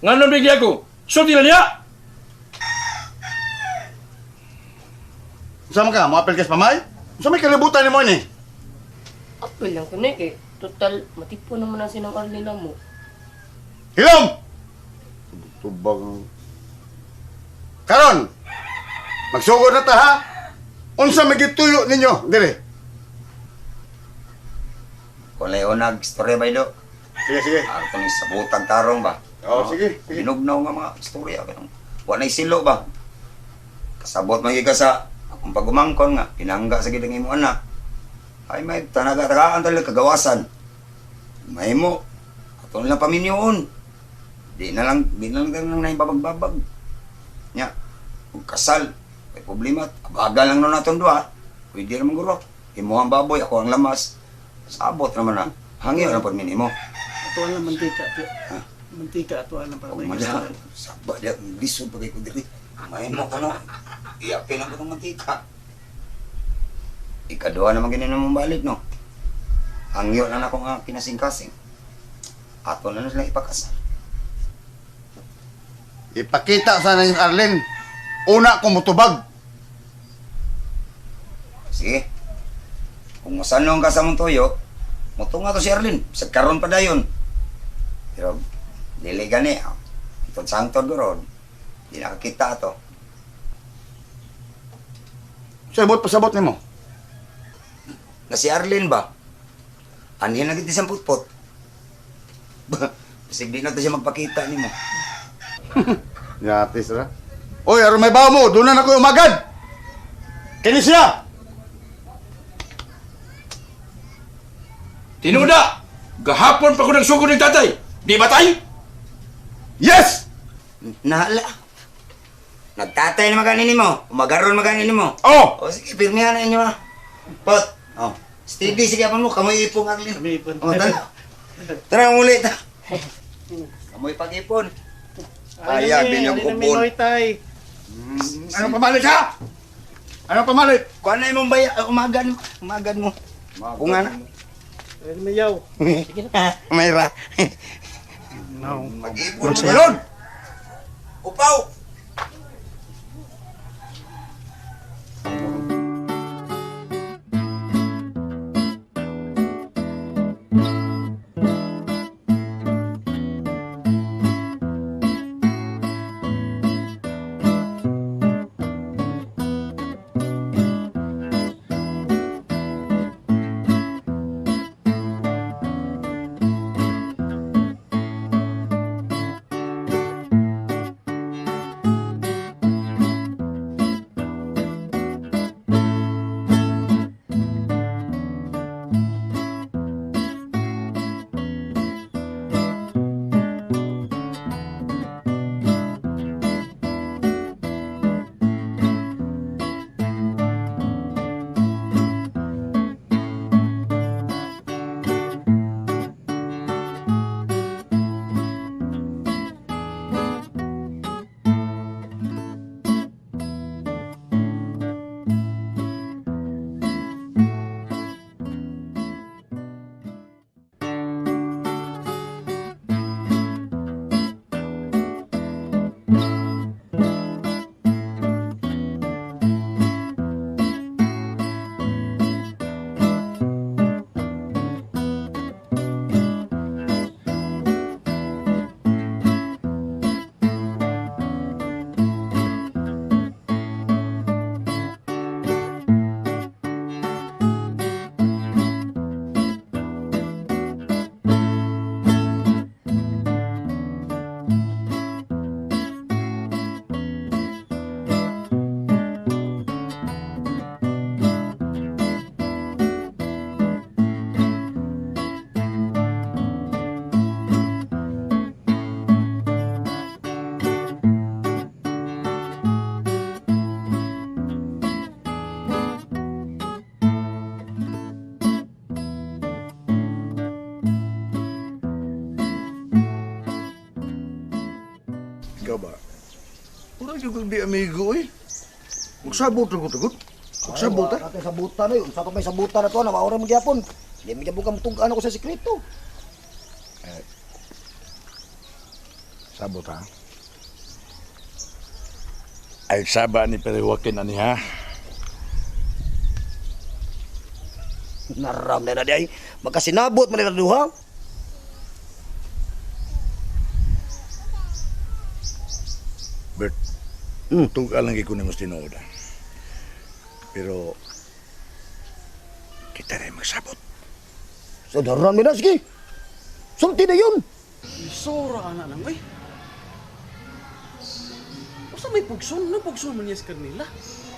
Nganon bigyan ko? Sulti na niya! Unsa man ka? Moapil ka sa pamay? Unsa may kalibutan nimo ini? Apil lang ko na kay total matipo naman na sinang Arlene na mo. Hilom! Tubag. Karon, magsugod na ta ha. Unsa may gituyo ninyo dire? Kulay unag istorya bay do. Sige, sige. Ato ni sabutang tarong ba? Oo, sige, sige. Binugnaw nga mga istorya kanang wa nay silo ba? Kasabot man gyud ka sa akong pagumangkon nga pinangga sa gid ang imong anak. Ay may tanaga tagaan talaga kagawasan. Mahimo ato na lang paminyoon. Di na lang lang na babag-babag. Nya, ug kasal, may problema, abaga lang nun naton duha. Pwede naman guro. Imo ang baboy, ako ang lamas. Sabot naman na. Hangyo na pod minimo. Ato lang mantika, tiyo. Mantika ato lang para Og may mada, saba diya, lisod pa kay ko diri. Mahimo ko no. Iapin ang katong mantika. Ikaduha naman gini namang balik no. Hangyo na nako nga kinasingkasing. Ato na na sila ipakasal. Ipakita sa yung Arlene. Una ko mutubag. Sige. Kung masanong ka sa mong tuyo, mutunga to si Arlene. Sa karon pa dayon. Pero dili gani. Itong sangtod ko ron. Di nakakita to. Sabot pasabot nimo. Na si Arlene ba? Anhin na gid siyang putpot. Bisig di na to siya magpakita nimo. Yatis ra. Oy, aron may bawo mo, doon na ko umagad. Kini siya. Tinuda! Gahapon pa ko nagsugod ng tatay! Di ba tay? Yes! Nahala. Nagtatay na maganin nimo. Umagaron maganin nimo. Oh! O sige, pirmihan na inyo ah. Pot. Oh. Steady sige pa mo, kamoy ipong Arlene. Kami ipon. Oh, tara. Tara muli ta. Kamoy pag-ipon. Kaya, binyong kupon. Minoy tay. Ano pamalit ha? Ano pamalit? Kuha na imong baya, umagan, umagan mo. Kung nga na. Ay, mayaw. Mayra. No. Mag-ipon mo ron. Upaw! Ikaw ba? Wala gyud kang di amigo eh. Magsabot ra ko tagod. Magsabot ta. Ay, sabutan oy. Unsa pa may sabutan na to na maura mo gyapon. Di mo gyapon ka mutug-an ako sa sekreto. Eh, sabot ha. Ay saba ni Periwakin ani ha. Naram na na di ay. Magkasinabot man nila duha. Bert, tugal lang ko nimo tinuod. Ah. Pero kita rin magsabot. So naram na sige. Sulti na yun. Isora ana nang oy. Usa may pugson, no pugson man niya si Carmela.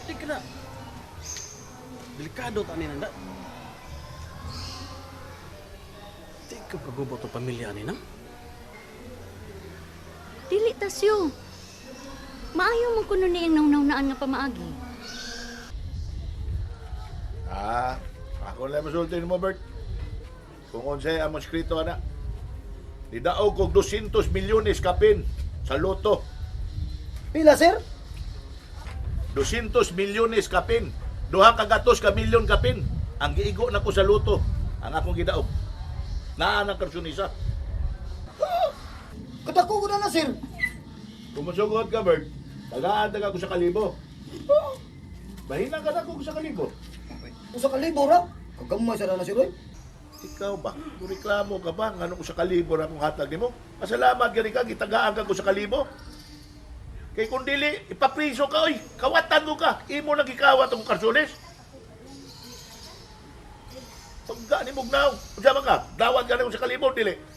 Di ka na. Delikado ta ni nanda. Di ka pagubot ang pamilya ni nang. Dili tasyo. Maayo mo kuno niyang nawnawnaan nga pamaagi. Ah, ako lang masulti mo, Bert. Kung unsay among skrito ana. Nidaog kog 200 milyones kapin sa loto. Pila, sir? 200 milyones kapin. Duha ka gatos ka milyon kapin. Ang giigo na ko sa loto. Ang akong gidaog. Naa ng karsunisa. Kadako ko na na, sir. Kung masugod ka, Bert, tagaan taga ko sa kalibo. Bahina ka na ko sa kalibo. Usa ka libo ra. Kagamay sa na sir oy. Ikaw ba? Kung reklamo ka ba? Ngano ko sa kalibo na akong hatag nimo? Pasalamat gani ka, gitagaan ka ko sa kalibo. Kay kung dili, ipapriso ka, oy. Kawatan ko ka. Imo nang gikawat ang karsulis. Pagka ni Mugnaw, unsa man ka? Dawat ka na ko sa kalibo, dili.